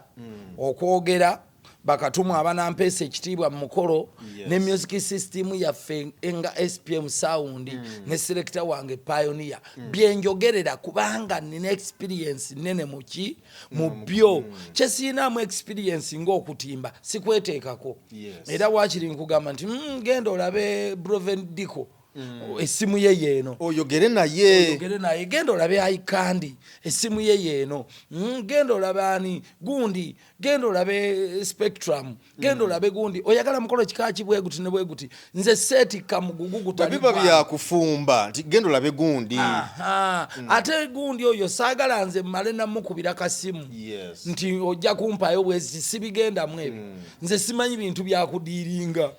okwogera bakatumu abanampeesa ekitiibwa mu mukolo ne music system yaffe nga SPM Sound ne selector wange Pioneer, byenjogerera kubanga nina experience nene muki mu byo. Kyesiinaamu experience ng'okutimba sikweteekako. Era wakiri nkugamba nti genda olabe Broven Dico, essimu ye yeeno. Oyogere naye. Oyogere naye. Genda olabe Aikandi, essimu ye yeeno. Genda olabe ani gundi, genda olabe Spectrum, genda olabe gundi, oyagala mukolo kika ki, bwe guti ne bwe guti. Nze seetikka mugugu Bwe gutali biba gwange. Byakufumba nti genda olabe gundi. Aha. Ate gundi oyo saagala nze mmale namukubira kasimu nti ojja kumpayo bwezi, sibigendamu ebyo. Nze simanyi bintu byakudiiringa.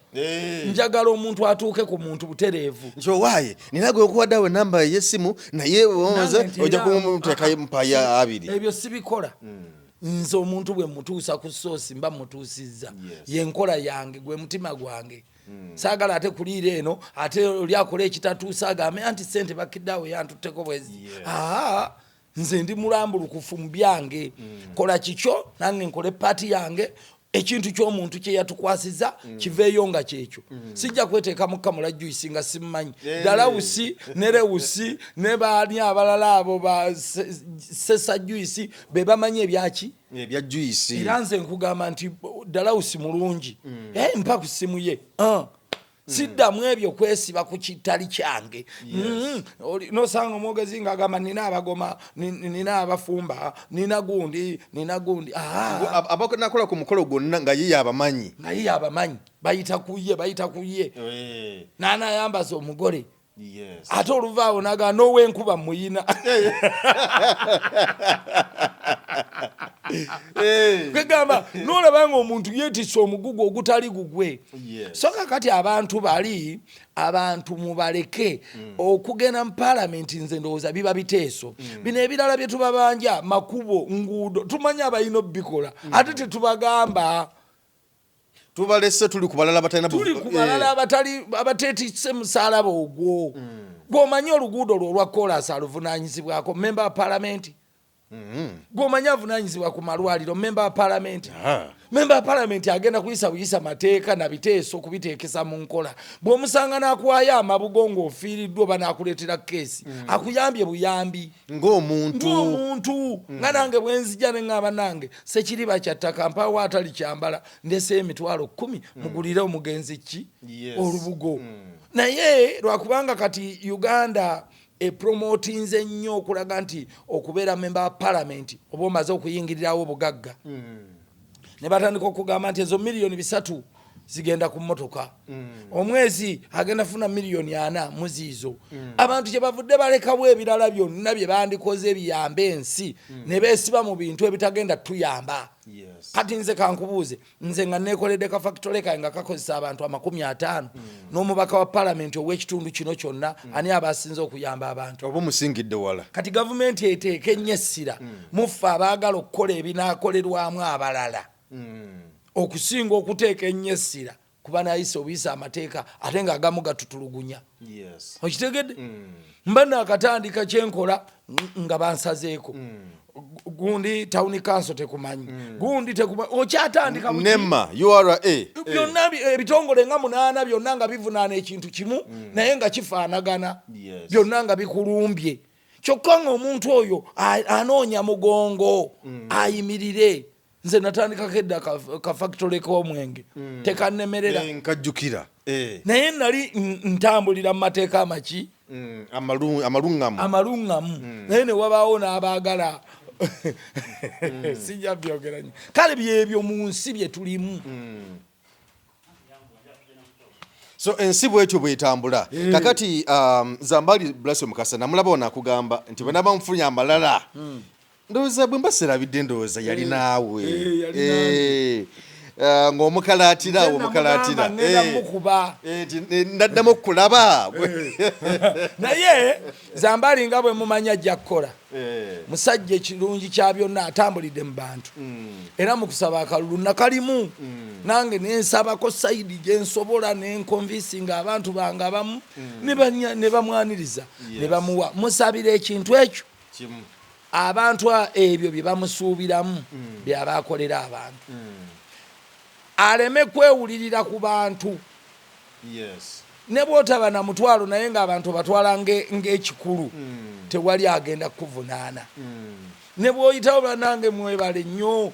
Njagala omuntu atuuke ku muntu butereevu. Nti owaaye nina gwe okuwadde awo enamba ey'essimu naye Nange onze nti ojja era- kumuteekayo mpayo abiri. Ebyo sibikola. Nze omuntu bwe mutuusa ku soosi mba mutuusizza. Yenkola yange, gwe mutima gwange. Saagala ate kuliira eno ate oli akola ekitatuusa agambe anti sente bakiddeawo yantutteko bwezi. Aa, nze ndi mulambulukufu mu byange. Kola kikyo, nange nkole part yange. Ekintu ky'omuntu kye yatukwasiza kiveeyo nga kyekyo. Sijja kweteekamu kamula juice nga simmanyi Dalawusi ne Lewusi ne baani abalala abo ba Sesa Juice be bamanyi ebyaki. Ebya juice. Era nze nkugamba nti Dalawusi mulungi. Eh, mpa ku ssimu ye. Ah. Siddamu ebyo kwesiba ku kitali kyange. Nosanga omwogezi ng'agamba nina abagoma, nina abafumba, nina gundi, nina gundi. Ah. Abanakola ku mukolo gwonna nga ye yabamanyi. Nga ye yabamanyi, bayita ku ye, bayita ku ye n'anayambaza omugole. Ate oluvaawo naga n'owenkuba muyina. Kwegamba nolaba nga omuntu yeetisse omugugu ogutali gugwe. So kakati abantu bali abantu mubaleke okugenda mu paalamenti. Nze ndowooza biba biteeso bino ebirala bye tubabanja, makubo, nguudo, tumanyi abalina obikola, ate tetubagamba. Tubalese, tuli ku balala batalina Tuli ku balala abatali abateetisse musalaba ogwo. Gwomanyi oluguudo lwo olwa koolaasi aluvunanyizibwako memba wa paalamenti. Gwomanyi avunanyizibwa ku malwaliro memba wa paalamenti. Memba wa paalamenti agenda kuyisa buyisa mateeka na biteeso kubiteekesa mu nkola. Bw'omusanga n'akuwaayo amabugo ng'ofiiriddwa oba n'akuleetera keesi, akuyambye buyambi. Ng'omuntu. Ng'omuntu, nga nange bwenzija ne ŋŋamba nange sekiriba kya ttaka, mpaawo atali kyambala, ndeseyo 100,000 mugulire omugenzi ki olubugo. Naye lwakubanga kati Uganda epromotinze nnyo okulaga nti okubeera memba wa palamenti oba omaze okuyingirirawo obugagga, ne batandika okugamba nti ezo 3 miliyoni zigenda ku mmotoka, omwezi agenda funa 4 miliyoni muziizo. Abantu kye bavudde balekawo ebirala byonna bye bandikoze biyambe ensi, ne beesiba mu bintu ebitagenda tuyamba. Kati nze kankubuuze, nze nga nekoledde ka factory kange nga kakozesa abantu 50 n'omubaka wa palamenti ow'ekitundu kino kyonna, ani aba asinze okuyamba abantu? Oba omusingidde wala. Kati gavumenti eteeka ennyo essira muffe abaagala okukola ebinaakolerwamu abalala okusinga okuteeka ennyo essira kuba nayisa obuyisa amateeka ate ng'agamu gatutulugunya. Okitegedde? Mba naakatandika kyenkola nga bansazeeko. Gundi town council tekumanyi, gundi tekumanyi, okyatandika buki? NEMA, URA. Byonna ebitongole nga munaana, byonna nga bivunaana ekintu kimu, naye nga kifaanagana. Byonna nga bikulumbye, kyokka nga omuntu oyo anoonya mugongo ayimirire. Nze natandikako edda ka factory k'omwenge, tekannemerera. Nkajjukira. Naye nali ntambulira mu mateeka amaki? Amaluŋŋamu. Amaluŋŋamu, naye ne wabaawo n'abaagala, sijja byogera nnyo. Kale byebyo mu nsi bye tulimu. So ensi bwetyo bwetambula. Kakati Zambali Blasio Mukasa namulaba ono akugamba nti bwe naba nfunye amalala, ndowooza bwe mba serabidde, ndowooza yali naawe. Yali. Ng'omukalaatira awo, omukalaatira. Ngenda mukuba. Nti, naddamu okukulaba. Naye Zambali nga bwe mumanya ajja kukola. Musajja, ekirungi kya byonna, atambulidde mu bantu, era mu kusaba akalulu nakalimu nange nensabako side gyensobola, nenconvincinga abantu bange abamu, ne bamwaniriza ne bamuwa. Musabira ekintu ekyo. Kimu. Abantu ebyo bye bamusuubiramu byaba akolera abantu, aleme kwewulirira ku bantu. Ne bwotaba na mutwalo, naye ng'abantu batwala ng'ekikulu, tewali agenda kukuvunaana. Ne bw'oyitawo, bannange mwebale nnyo,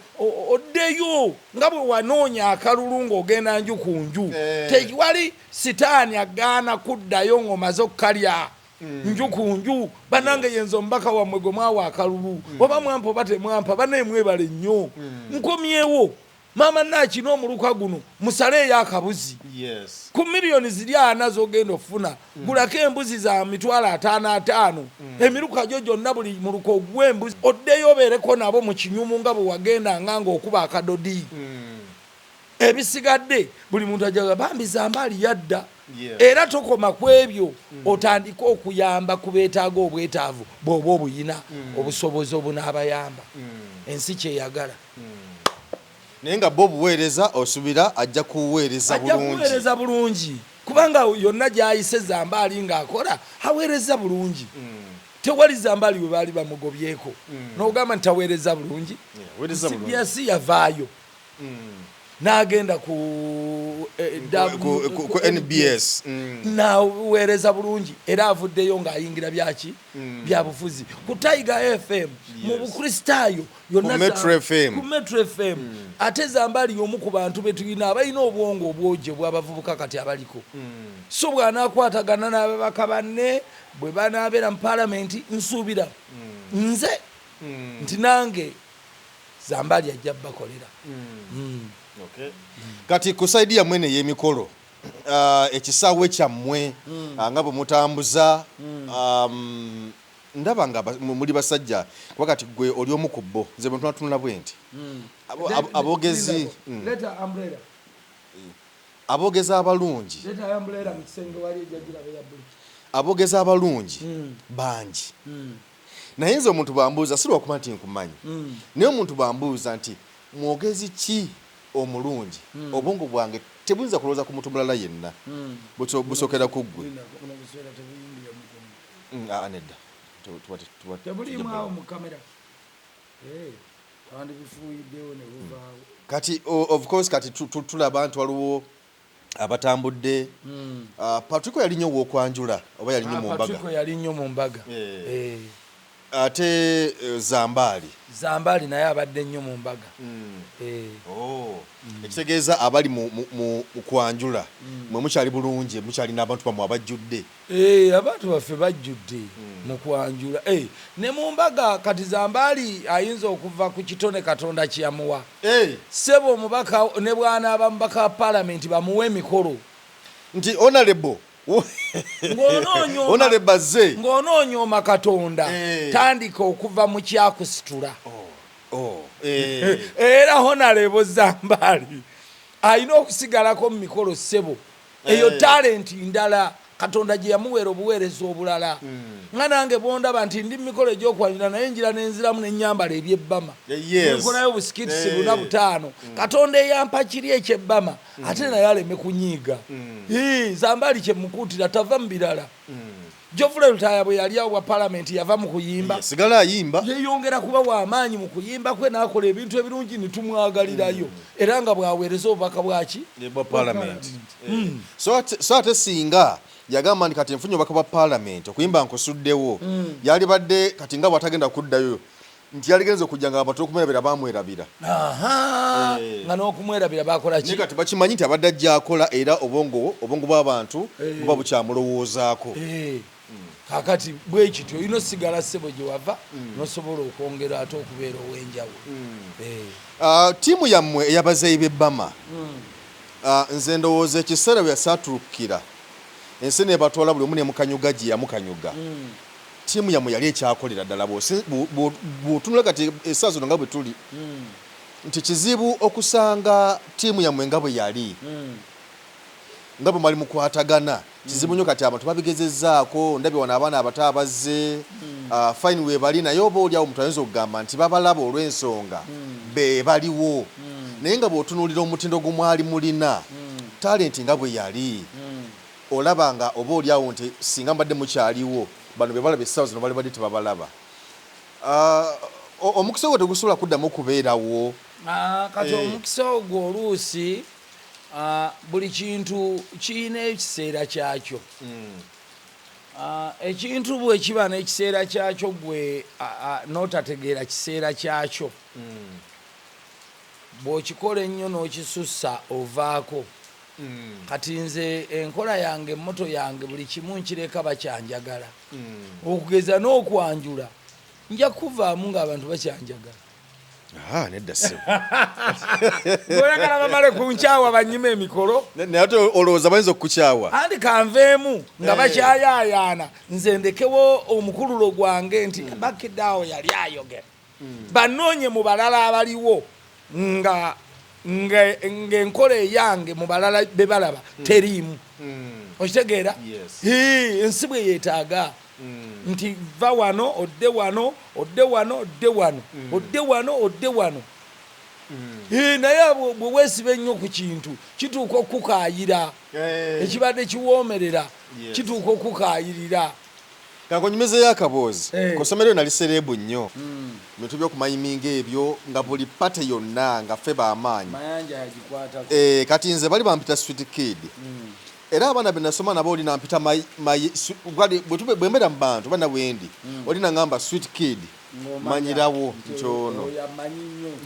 oddeyo nga bwe wanoonya akalulu ng'ogenda nju ku nju. Tewali sitaani agaana kuddayo ng'omaze okukalya nju ku nju. Bannange, yenze omubaka wammwe gwe mwawa akalulu, oba mwampa oba temwampa, bannaye mwebale nnyo, nkomyewo. Maama naakina omuluka guno, musaleeyo akabuzi. Ku miliyoni ziri 40 zogenda okufuna, gulako embuzi za 550,000, emiruka gyo gyonna, buli muluka oguwa embuzi, oddeyo obeereko nabo mu kinyumu nga bwe wagendanga ng'okuba akadodi. Ebisigadde buli muntu ajaga bambi Zambaali yadda. Era tokoma ku ebyo, otandike okuyamba ku beetaaga obwetaavu bw'oba obuyina, obusobozi obunaabayamba. Ensi kyeyagala. Naye nga bo obuweereza osuubira ajja kuweereza Ajja bulungi. Kuweereza bulungi, kubanga yonna gy'ayise Zambaali ng'akola aweereza bulungi. Tewali Zambaali we baali bamugobyeko n'ogamba nti taweereza bulungi. Aweereza bulungi. CBS yavaayo n'agenda ku Ku NBS. Naweereza bulungi, era avuddeyo ng'ayingira byaki, byabufuzi, ku Tiger FM, mu Bukristaayo yonna. Ku Metro FM. Ku Metro FM. Ate Zambaali y'omu ku bantu be tulina abalina obwongo obwogi obw'abavubuka kati abaliko. So bw'anaakwatagana n'ababaka banne bwe banaabeera mu paalamenti, nsuubira nze nti nange Zambaali ajja bakolera. Kati ku side yammwe ney'emikolo, ekisaawe kyammwe, nga bwe mutambuza, ndaba nga muli basajja, kuba kati gwe oli omu ku bo. Nze bwe ntunatunula bwe nti aboogezi Leeta umbrella. Aboogezi abalungi Leeta umbrella mu kisenge wali ejjajiraba ya buli. Aboogezi abalungi bangi, naye nze omuntu bambuuza, si lwakuba nti nkumanyi, naye omuntu bambuuza nti mwogezi ki omulungi, obwongo bwange tebuyinza kulowooza ku muntu mulala yenna. Busookera ku ggwe. Buno buswera tebuyingira mugongo. Aa, nedda. Tebuliimu awo mu kamera. Twandibifuuyiddewo ne buvaawo. Kati of course kati tulaba nti waliwo abatambudde. Patrico yali nnyo w'okwanjula oba yali nnyo mu mbaga? Patrico yali nnyo mu mbaga. Ate Zambaali? Zambaali naye abadde nnyo mu mbaga. Oh. Ekitegeeza abali mu kwanjula mwe mukyali bulungi, mukyali n'abantu bammwe abajjudde. Abantu baffe bajjudde mu kwanjula, ne mu mbaga. Kati Zambaali ayinza okuva ku kitone Katonda kyeyamuwa. Ssebo, omubaka ne bw'anaaba mubaka wa paalamenti, bamuwe emikolo. Nti honorable. Ng'onoonyooma Honorable azze. Ng'onoonyooma Katonda, tandika okuva mu kyakusitula. Oh. Era Honorable Zambaali alina okusigalako mu mikolo, ssebo. Eyo talenti ndala Katonda gye yamuweera, obuweereza obulala. Nga nange bwondaba nti ndi mu mikolo egy'okwanjula, naye njira nenziramu nenyambala ebyebbama, nenkolayo obusikitisi buna butaano. Katonda eyampa kiri ekyebbama, ate naye aleme kunyiiga. Zambaali kyemukuutira, tava mu birala. Geoffrey Lutaaya bwe yali awo bwa palamenti yava mu kuyimba. Yasigala ayimba. Yeyongera kuba w'amaanyi mu kuyimba kwe n'akola ebintu ebirungi ne tumwagalirayo era nga bw'aweereza obubaka bwaki? Bwa palamenti. So ate singa yagamba nti kati nfunye obubaka bwa palamenti okuyimba nkusuddewo, yalibadde kati nga bw'atagenda kuddayo nti yaligenze okujja nga abantu okumwerabira bamwerabira. Nga n'okumwerabira bakola ki? Naye kati bakimanyi nti abadde ajja akola era obwongo obwongo bw'abantu buba bukyamulowoozaako. Kaakati bwe kityo olina osigala ssebo gye wava n'osobola okwongera ate okubeera ow'enjawulo. Ttiimu yammwe ey'abazeeyi b'e Bama, nze ndowooza ekiseera we yasaatulukukira ensi n'ebatwala buli omu n'emukanyuga gye yamukanyuga. Ttiimu yammwe yali ekyakolera ddala bw'otunula kati essaawa zino nga bwe tuli nti kizibu okusanga ttiimu yammwe nga bwe yali nga bwe mwali mukwatagana kizibu nnyo kati abantu babigezezzaako ndabye wano abaana abato abazze fine weebali naye oba oli awo omuntu ayinza okugamba nti babalaba olw'ensonga be baliwo naye nga bw'otunuulira omutindo gwe mwali mulina talenti nga bwe yali olaba nga oba oli awo nti singa mbadde mukyaliwo bano be balaba essaawa zino balibadde tebabalaba. Omukisa ogwo tegusobola kuddamu kubeerawo. Kati omukisa ogwo oluusi buli kintu kirina ekiseera kyakyo. Ekintu bwe kiba n'ekiseera kyakyo gwe n'otategeera kiseera kyakyo, bw'okikola ennyo n'okisussa ovaako. Kati nze enkola yange, motto yange, buli kimu nkireka bakyanjagala. Okugeza n'okwanjula nja kuvaamu ng'abantu bakyanjagala. Nedda ssebo. Oyagala bamale kunkyawa banyime emikolo. Naye ate olowooza bayinza okukukyawa? Anti kanveemu nga bakyayaayaana nze ndekewo omukululo gwange nti bakidaawo yali ayogera. Banoonye mu balala abaliwo nga ng'enkola eyange mu balala be balaba teriimu. Okitegeera? Ensi bwe yeetaaga nti va wano odde wano odde wano odde wano odde wano odde wano. Naye bwe weesiba ennyo ku kintu kituuka okukaayira, ekibadde kiwoomerera kituuka okukaayirira. Kankunyumizeeyo akaboozi. Ku ssomero nali celeb nnyo. Bintu by'okumayiminga ebyo nga buli party yonna nga ffe b'amaanyi. Mayanja yagikwatako. Kati nze bali bampita sweet kid. Era abaana be nasoma nabo oli nampita bwe mbeera mu bantu oba nabwendi oli nangamba sweet kid manyirawo nti ono.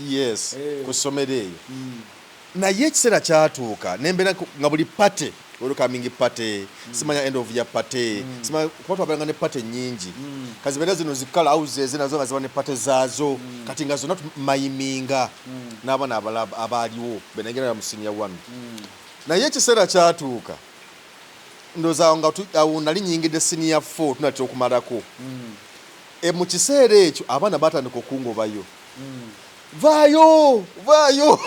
Yes, ku ssomero eyo. Naye ekiseera kyatuuka ne mbeera nga buli party, welcoming party, simanya end of year party, simanya kuba twabeeranga ne party nnyingi. Kazibeera zino zi colour houses nazo nga ziba ne party zaazo. Kati nga zonna tumayiminga n'abaana abalala abaaliwo be nagenda mu senior one. Naye ekiseera kyatuuka ndowooza awo nga awo nali nnyingidde senior 4 tunatera okumalako. Mu kiseera ekyo abaana baatandika okungobayo. Vaayo, vaayo.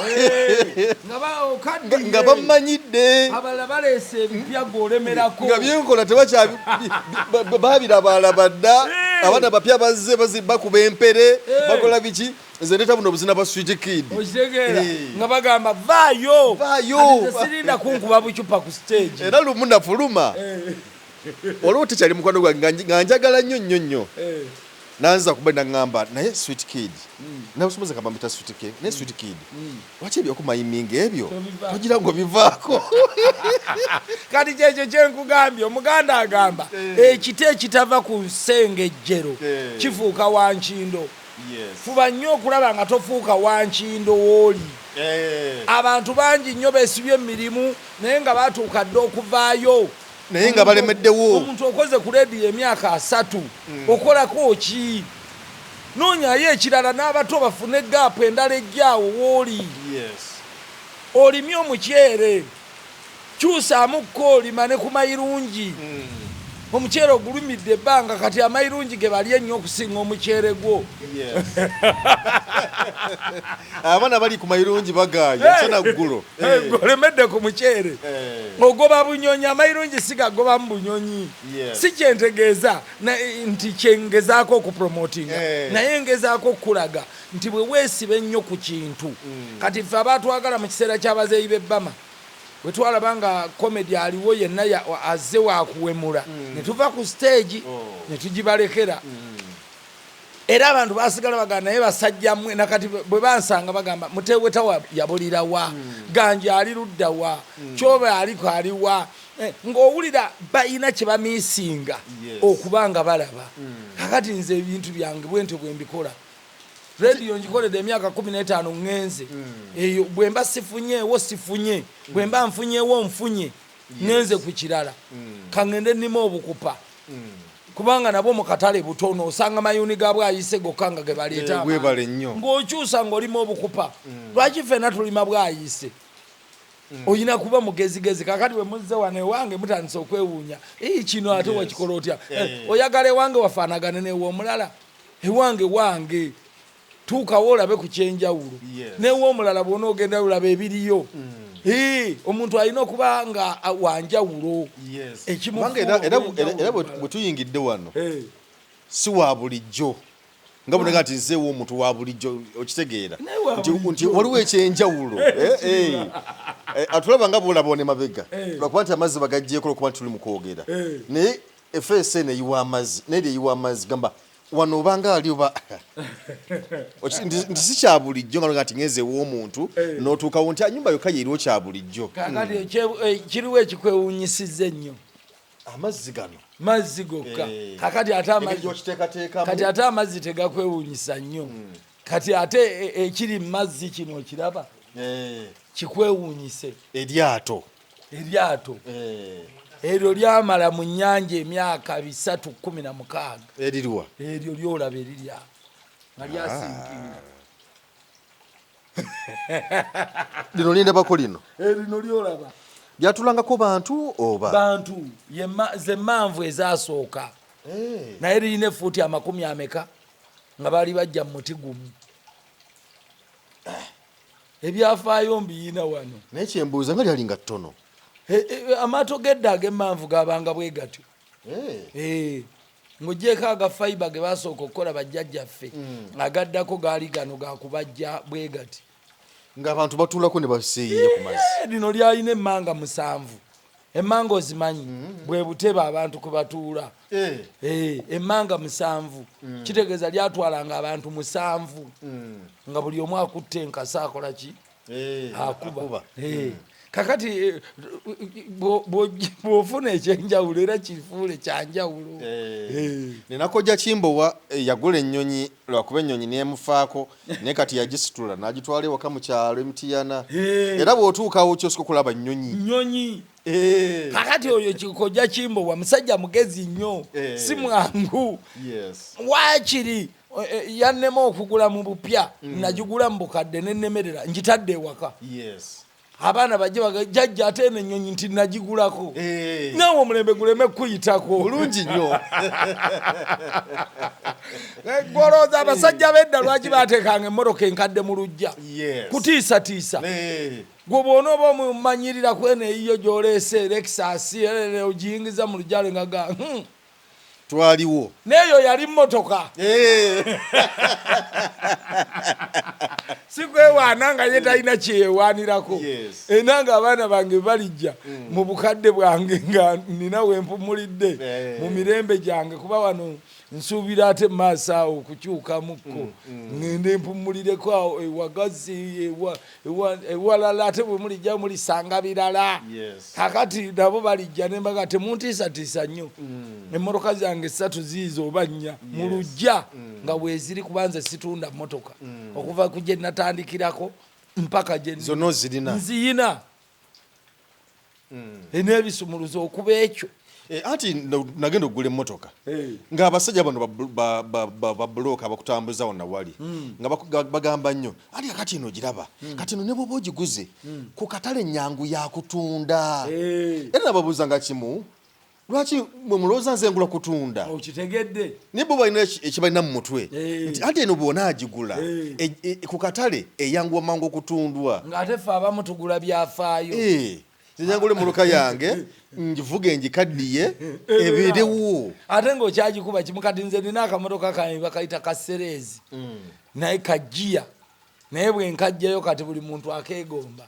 Nga bamanyidde. Abalala baleese ebipya gw'olemerako. Nga byenkola babirabalaba dda. Abaana bapya bazze bakuba empere, bakola biki. Nze ndeeta buno obuzina bwa sweet kid. Okitegeera? Nga bagamba vaayo. Vaayo. Sirinda kunkuba bucupa ku stage. Era lumu nafuluma. Waliwo tekyali mukwano gwange nga njagala nnyo nnyo nnyo. Nanza kuba nangamba naye sweet kid. Nabusoboza kamba mbita sweet kid. Naye sweet kid. Lwaki ebyokumayiminga ebyo togira ngo bivaako. Kati kyekyo kyenkugambye, Omuganda agamba ekiti ekitava ku nsengejjero kifuuka wankindo. Fuba nnyo okulaba nga tofuuka wankindo w'oli. Abantu bangi nnyo beesibye emirimu naye nga batuuka dda okuvaayo. Naye nga balemeddewo. Omuntu okoze ku leediyo emyaka 30 okolako ki? Noonyayo ekirala n'abato bafune gaapu endala ejjaawo w'oli. Olimye omuceere, kyusaamu ko olima ne ku mayirungi. Omuceere ogulumidde ebbanga kati amayirungi ge bali ennyo okusinga omuceere gwo. Abaana bali ku mayirungi bagaaya nsana ggulo. Olemedde ku muceere. Ogoba bunyonyi, amayirungi si gagobamu bunyonyi. Si kyentegeeza nti kyengezaako okupromotinga, naye ngezaako okukulaga nti bwe weesiba ennyo ku kintu. Kati ffe abaatwagala mu kiseera ky'abazeeyi b'ebbama, Bwe twalaba nga comedy aliwo yenna azze wakuwemula, ne tuva ku stage ne tugibalekera. Era abantu basigala bagamba, naye basajja mmwe, nakati bwe bansanga bagamba, "Muteweta yabulirawa? Ganja ali luddawa? Kyoba aliko aliwa?" Ng'owulira balina kye bamiisinga okuba nga balaba. Kakati nze ebintu byange bwentyo bwe mbikola. Rediyo ngikoledde emyaka 15, ŋŋenze eyo. Bwe mba sifunyeewo, sifunye. Bwe mba nfunyeewo, nfunye. Ŋŋenze ku kirala, kaŋŋende nnima obukupa, kubanga nabwo mu katale butono, osanga mayuuni ga bwayise gokka nga ge baleeta Eh, webale nnyo. Ng'okyusa ng'olima obukupa. Lwaki ffenna tulima bwayise? Olina kuba mugezigezi. Kakati bwe muzze wano ewange, mutandise okwewuunya, "Ii, kino ate wakikola otya?" Oyagala ewange wafaanagane newe omulala? Ewange wange, tuukawo olabe ku kyenjawulo. Newe omulala bwona ogenda olaba ebiriyo. Omuntu alina okuba nga wanjawulo. Kubanga era bwe tuyingidde wano, si wa bulijjo nga bonaga nti nzeewo omuntu wa bulijjo, okitegeera? Naye wa Nti waliwo ekyenjawulo. Atulaba nga bwolaba one mabega, lwakuba nti amazzi bagaggyeko, lwakuba nti tuli mu kwogera. Naye efeesi eno eyiwa amazzi, naye eyiwa amazzi, gamba wano obanga ali oba nti si kya bulijjo nga nti ngenze ew'omuntu n'otuukawo nti anyumba yokka yeeriwo kya bulijjo. Kakati kiriwo ekikwewuunyisizza ennyo? Amazzi gano. Mazzi gokka. Kakati ate Engeri amazzi gy'okiteekateekamu. Kati ate amazzi tegakwewuunyisa nnyo. Kati ate ekiri mu mazzi kino okiraba, kikwewuunyise. Eryato. Eryato eryo lyamala mu nnyanja emyaka 316. Eririwa? Eryo lyolaba erirya nga lyasinkinga. Lino lindabako lino. Erino lyolaba. Lyatulangako bantu oba? Bantu. Ze manvu ezasooka. Naye lirina efuuti amakumi ameka nga baali bajja mu muti gumu. Ebyafaayo mbiyina wano. Naye kyembuuza, nga lyali nga ttono. Amaato gedda ag'emmanvu gabanga bwe gatyo. Ng'ogyeko aga fiber ge basooka okukola bajjajjaffe, agaddako gaali gano gakubajja bwe gati. Ng'abantu batuulako ne baseeyiya ku mazzi. Lino lyalina emmanga 7. Emmanga ozimanyi? Bwe butebe abantu kwe batuula. Emmanga 7, kitegeeza lyatwalanga abantu 7, nga buli omu akutte enkasi akola ki? Akuba. Akuba. Kakati bw'ofuna ekyenjawulo, era kifuule kyanjawulo. Nina kojja Kimbowa, yagula ennyonyi, lwakuba ennyonyi nemufaako, naye kati yagisitula n'agitwala ewaka mu kyalo Emutiyana. Era bw'otuukawo kyosooka okulaba nnyonyi. Nnyonyi. Kakati oyo kikojja Kimbowa musajja mugezi nnyo, si mwangu. Waakiri yannema okugula mu bupya, nagigula mu bukadde nenemerera, ngitadde ewaka. Abaana bajje baga, "Jjajja, ate eno ennyonyi nti nagigulako." Naawe omulembe guleme kuyitako. Bulungi nnyo. Golooza abasajja b'edda lwaki bateekanga emmotoka enkadde mu luggya? Kutiisatiisa. Gwe bw'onooba omumanyirira kweno eyiyo gy'oleese Lexus, ogiyingiza mu luggya lwe nga ga Twaliwo. N'eyo yali mmotoka. Si kwewaana nga ye talina kyeyewaanirako. Era nga abaana bange balijja mu bukadde bwange nga nina wempumulidde mu mirembe gyange, kuba wano nsuubira ate mu maaso awo okukyukamukko, ŋŋende mpumulireko awo ewagazi, ewalala. Ate bwe mulijja mulisanga birala. Kakati nabo balijja nembaga, "Temuntiisatiisa nnyo. Emmotoka zange ssatu ziizo oba nnya mu luggya nga weeziri, kuba nze situunda mmotoka okuva ku gye natandikirako mpaka gye Zonna ozirina? Nziyina n'ebisumuluzo okuba ekyo. Anti nagenda okugula emmotoka ng'abasajja bano babulooka abakutambuza wonna wali nga bagamba nnyo ati kakati eno ogiraba, kati eno ne bwoba ogiguze ku katale nyangu yakutunda. Era nababuuza nga kimu, lwaki mwe mulowooza nze ngula kutunda? Okitegedde. Naye bo balina ekibalina mu mutwe nti anti eno bw'onaagigula ku katale eyanguwa mangu okutundwa. Ng'ate ffe abamu tugula byafaayo. Nze nyangula emmotoka yange ngivuge ngikaddiye ebeerewo. Ate ng'okyagikuba kimu. Kati nze nina akamotoka kange bakayita kasereezi, naye kajiya. Naye bwe nkajjayo kati buli muntu akeegomba.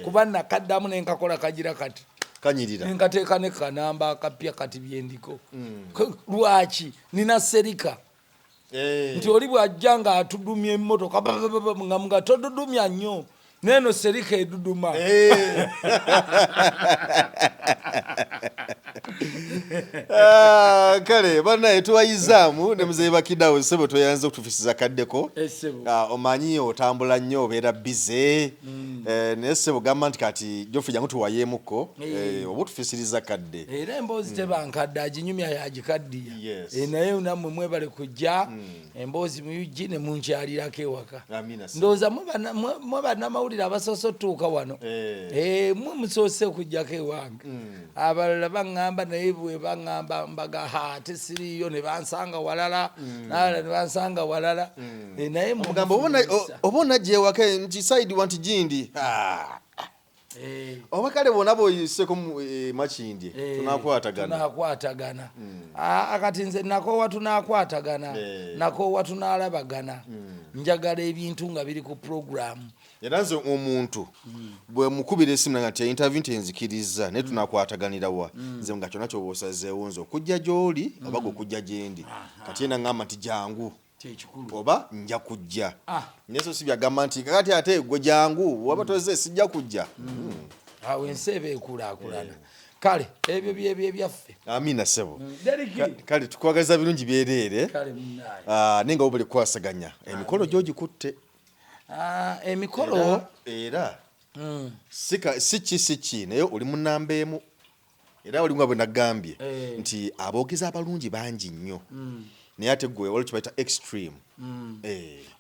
Kuba nakaddamu ne nkakola kagira kati. Kanyirira. Ne nkateeka ne kanamba akapya kati byendiko. Lwaki? Nina serika. Nti oli bw'ajja ng'atudumya emmotoka nga todudumya nnyo. Neeno serika eduduma. Kale banaye tuwayizaamu ne muzeeyi Bakidawo, ssebo tweyanze okutufisiza kaddeko. Omanyi otambula nnyo, obeera bize, naye ssebo gamba nti kati Geoffrey jangu tuwayeemukko, oba otufisiriza kadde. Era emboozi teba nkadde, aginyumya yagikaddiya. Naye nammwe mwebale kujja emboozi mu UG ne munkyalirako ewaka. Ndowooza mwe bannamawulire abasoose otuuka wano. Mwe musoose okujjako ewange. Abalala baŋŋamba, naye bwe baŋŋamba mbaga ha tesiriiyo, ne bansanga walala, n'abalala ne bansanga walala. Naye Omugamba oba onajja ewaka nti side wa nti gindi. Oba kale bwona bw'oyiseko mu Makindye, tunakwatagana. Tunakwatagana. Kati nze nakoowa tunakwatagana, nakoowa tunaalabagana. Njagala ebintu nga biri ku puroguramu. Era nze omuntu bwe mukubira esimu nga nti interview nti nzikiriza, naye tunakwataganira wa? Nze nga kyonna kyoba osazeewo, nze okujja gy'oli oba gwe okujja gye ndi. Kati yena ŋŋamba nti jangu oba nja kujja. Naye so si byagamba nti kakati ate gwe jangu, waba toze sijja kujja. Awo ensi eba ekulaakulana. Kale ebyo byebyo ebyaffe. Amina ssebo. Kale tukwagaliza birungi byereere. Kale munnaye. Naye nga wobuli kukwasaganya emikolo gy'ogikutte. Emikolo Era si ki, naye oli mu namba emu, era oli nga bwe nagambye nti aboogezi abalungi bangi nnyo, naye ate gwe waliwo kye bayita extreme.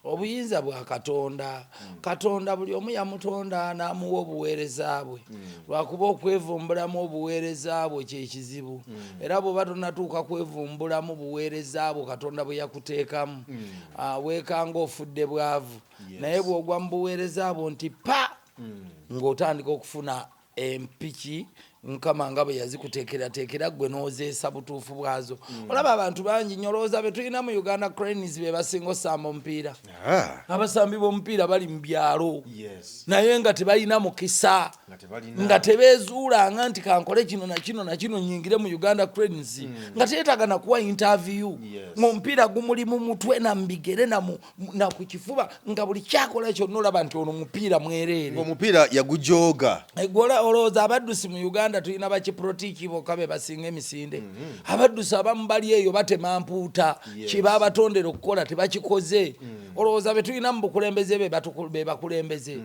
Obuyinza bwa Katonda. Katonda buli omu yamutonda n'amuwa obuweereza bwe. Lwakuba okwevumbulamu obuweereza bwe kyekizibu. Era bw'oba tonnatuuka kwevumbulamu buweereza bwo Katonda bwe yakuteekamu, weekanga ofudde bwavu. Naye bw'ogwa mu buweereza bwo nti pa, ng'otandika okufuna empiki Mukama nga bwe yazikuteekerateekera ggwe n'ozeesa butuufu bwazo. Olaba abantu bangi nnyo, olowooza be tulina mu Uganda Cranes be basinga osamba omupiira. Abasambi b'omupiira bali mu byalo, naye nga tebalina mukisa, nga tebeezuulanga nti kankole kino na kino na kino nnyingire mu Uganda Cranes, nga teyeetaaga na kuwa interview. Ng'omupiira gumuli mu mutwe na mu bigere na ku kifuba, nga buli kyakola kyonna olaba nti ono mupiira mwereere. Omupiira yagujooga. Eggola olowooza abaddusi mu Uganda tulina bakiprotiki bokka be basinga emisinde. Abaddusi abamu bali eyo batema mpuuta, kye babatondera okukola tebakikoze. Olowooza be tulina mu bukulembeze be bakulembeze.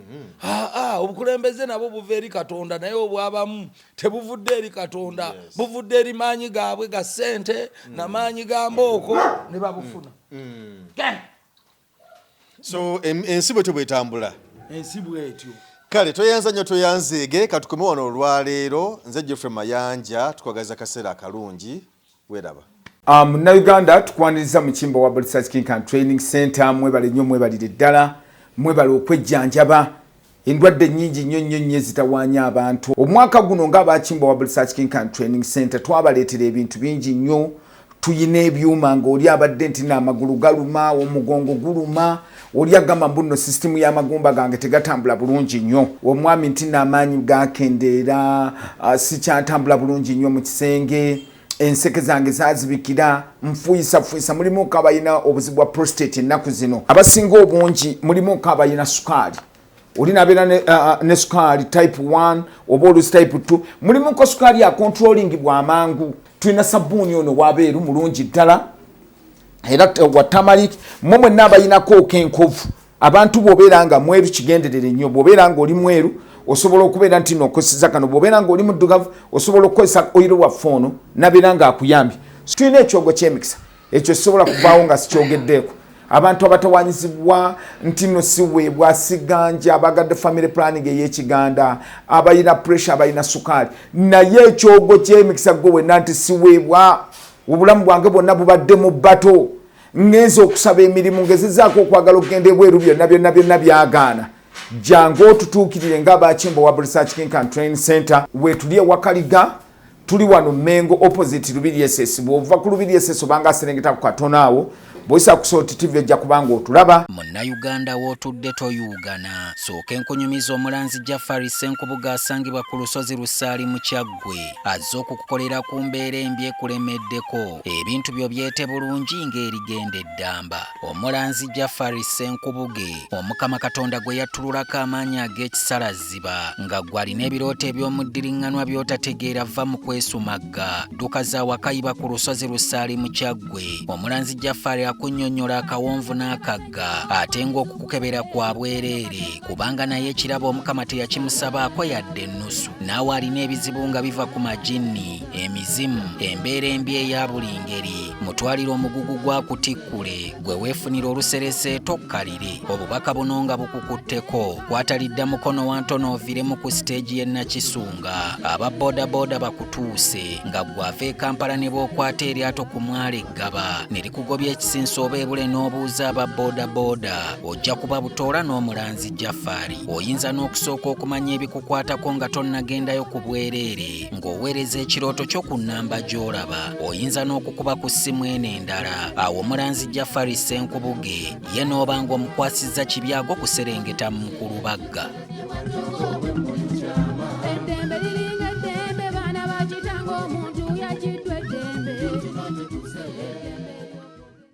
Obukulembeze nabwo buva eri Katonda, naye obwabamu tebuvudde eri Katonda, buvudde eri maanyi gaabwe ga ssente na maanyi ga mbooko ne babufuna. So ensi bwetyo bwetambula. Ensi bwetyo. Kale tweyanza nnyo, tweyanzeege, katukome wano olwaleero. Nze Geoffrey Mayanja, tukwagaliza kaseera akalungi, weeraba. Munnayuganda, tukwaniriza mu Kimba wa Research Clinic and Training Center. Mwebale nnyo, mwebalire ddala, mwebale okwejjanjaba endwadde nnyingi nnyo nnyo nnyo ezitawaanya abantu. Omwaka guno ng'abakimba wa Research Clinic and Training Center twabaleetera ebintu bingi nnyo. Tuyina ebyuma ng'oli abadde nti n'amagulu galuma, omugongo guluma, oli agamba mbu nno sisitimu y'amagumba gange tegatambula bulungi nnyo, omwami nti n'amaanyi gakendeera, sikyatambula bulungi nnyo mu kisenge, enseke zange zazibikira, nfuyisafuuyisa. Mulimuko abalina obuzibu bwa prostate ennaku zino abasinga obungi, mulimuko abalina sukaali, oli nabeera ne sukaali type 1 oba olusi type 2, mulimuko sukaali acontrolling bwamangu. Tulina sabbuuni ono wabeeru mulungi ddala era wa turmeric. Mwe mwenna abayinako okenkovu, abantu bw'obeera nga mweru kigenderere nnyo, bw'obeera nga oli mweru osobola okubeera nti nokozesa kano, bw'obeera nga oli muddugavu osobola okukozesa oyiro waffe ono nabeera nga akuyambye. Tulina ekyogo ky'emikisa, ekyo sisobola kuvaawo nga sikyogeddeeko. Abantu abatawanyizibwa nti no siweebwa siganja, abagadde family planning ey'ekiganda, abalina pressure, abalina sukaali, naye ekyogo ky'emikisa gwe wenna nti siweebwa, obulamu bwange bwonna bubadde mu bato, ngenze okusaba emirimu, ngezezaako okwagala okugenda ebweru, byonna byonna byonna byagaana, jangu otutuukirire ng'abakimba wa Research Clinic and Training Center. Weetuli ewakaliga, tuli wano Mengo opposite Lubiri SS. Bw'ova ku Lubiri SS obanga aserengeta ku katono awo Bw'oyisa ku Salt TV ojja kubanga otulaba. Munnayuganda w'otudde toyuugana. Sooka enkunyumiza omulanzi Jafari Ssenkubuge asangibwa ku lusozi Lusaali mu Kyaggwe. Azze okukukolera ku mbeera embi ekulemeddeko. Ebintu byo byete bulungi ng'erigenda eddamba. Omulanzi Jafari Ssenkubuge, Omukama Katonda gwe yattululako amaanyi ag'ekisalaziba nga ggwe alina ebirooto eby'omuddiriŋŋanwa by'otategeera vva mu kwesumagga. Dduka za wakayiba ku lusozi Lusaali mu Kyaggwe. Omulanzi Jafari akunnyonnyola akawonvu n'akagga ate ng'okukukebera kwa bwereere kubanga naye ekirabo Omukama teyakimusabaako yadde ennusu. Naawe alina ebizibu nga biva ku majinni, emizimu, embeera embi eya buli ngeri, mutwalire omugugu gwa kutikkule gwe weefunira olusereseeto okkalire. Obubaka buno nga bukukutteko, kwatalidda mukono wa ntono oviremu ku siteegi y'e Nakisunga. Aba bodaboda bakutuuse nga ggwe ava e Kampala ne bw'okwata eryato ku mwalo e Ggaba ne likugobya ekisinso oba ebule n'obuuza aba bodaboda ojja kuba butoola n'omulanzi Jafari. Oyinza n'okusooka okumanya ebikukwatako nga tonnagendayo ku bwereere ng'oweereza ekirooto kyo ku nnamba gy'olaba. Oyinza n'okukuba ku ssimu eno endala. Awo omulanzi Jafari Ssenkubuge ye n'oba ng'omukwasizza kibyago kuserengeta mu Nkulubagga.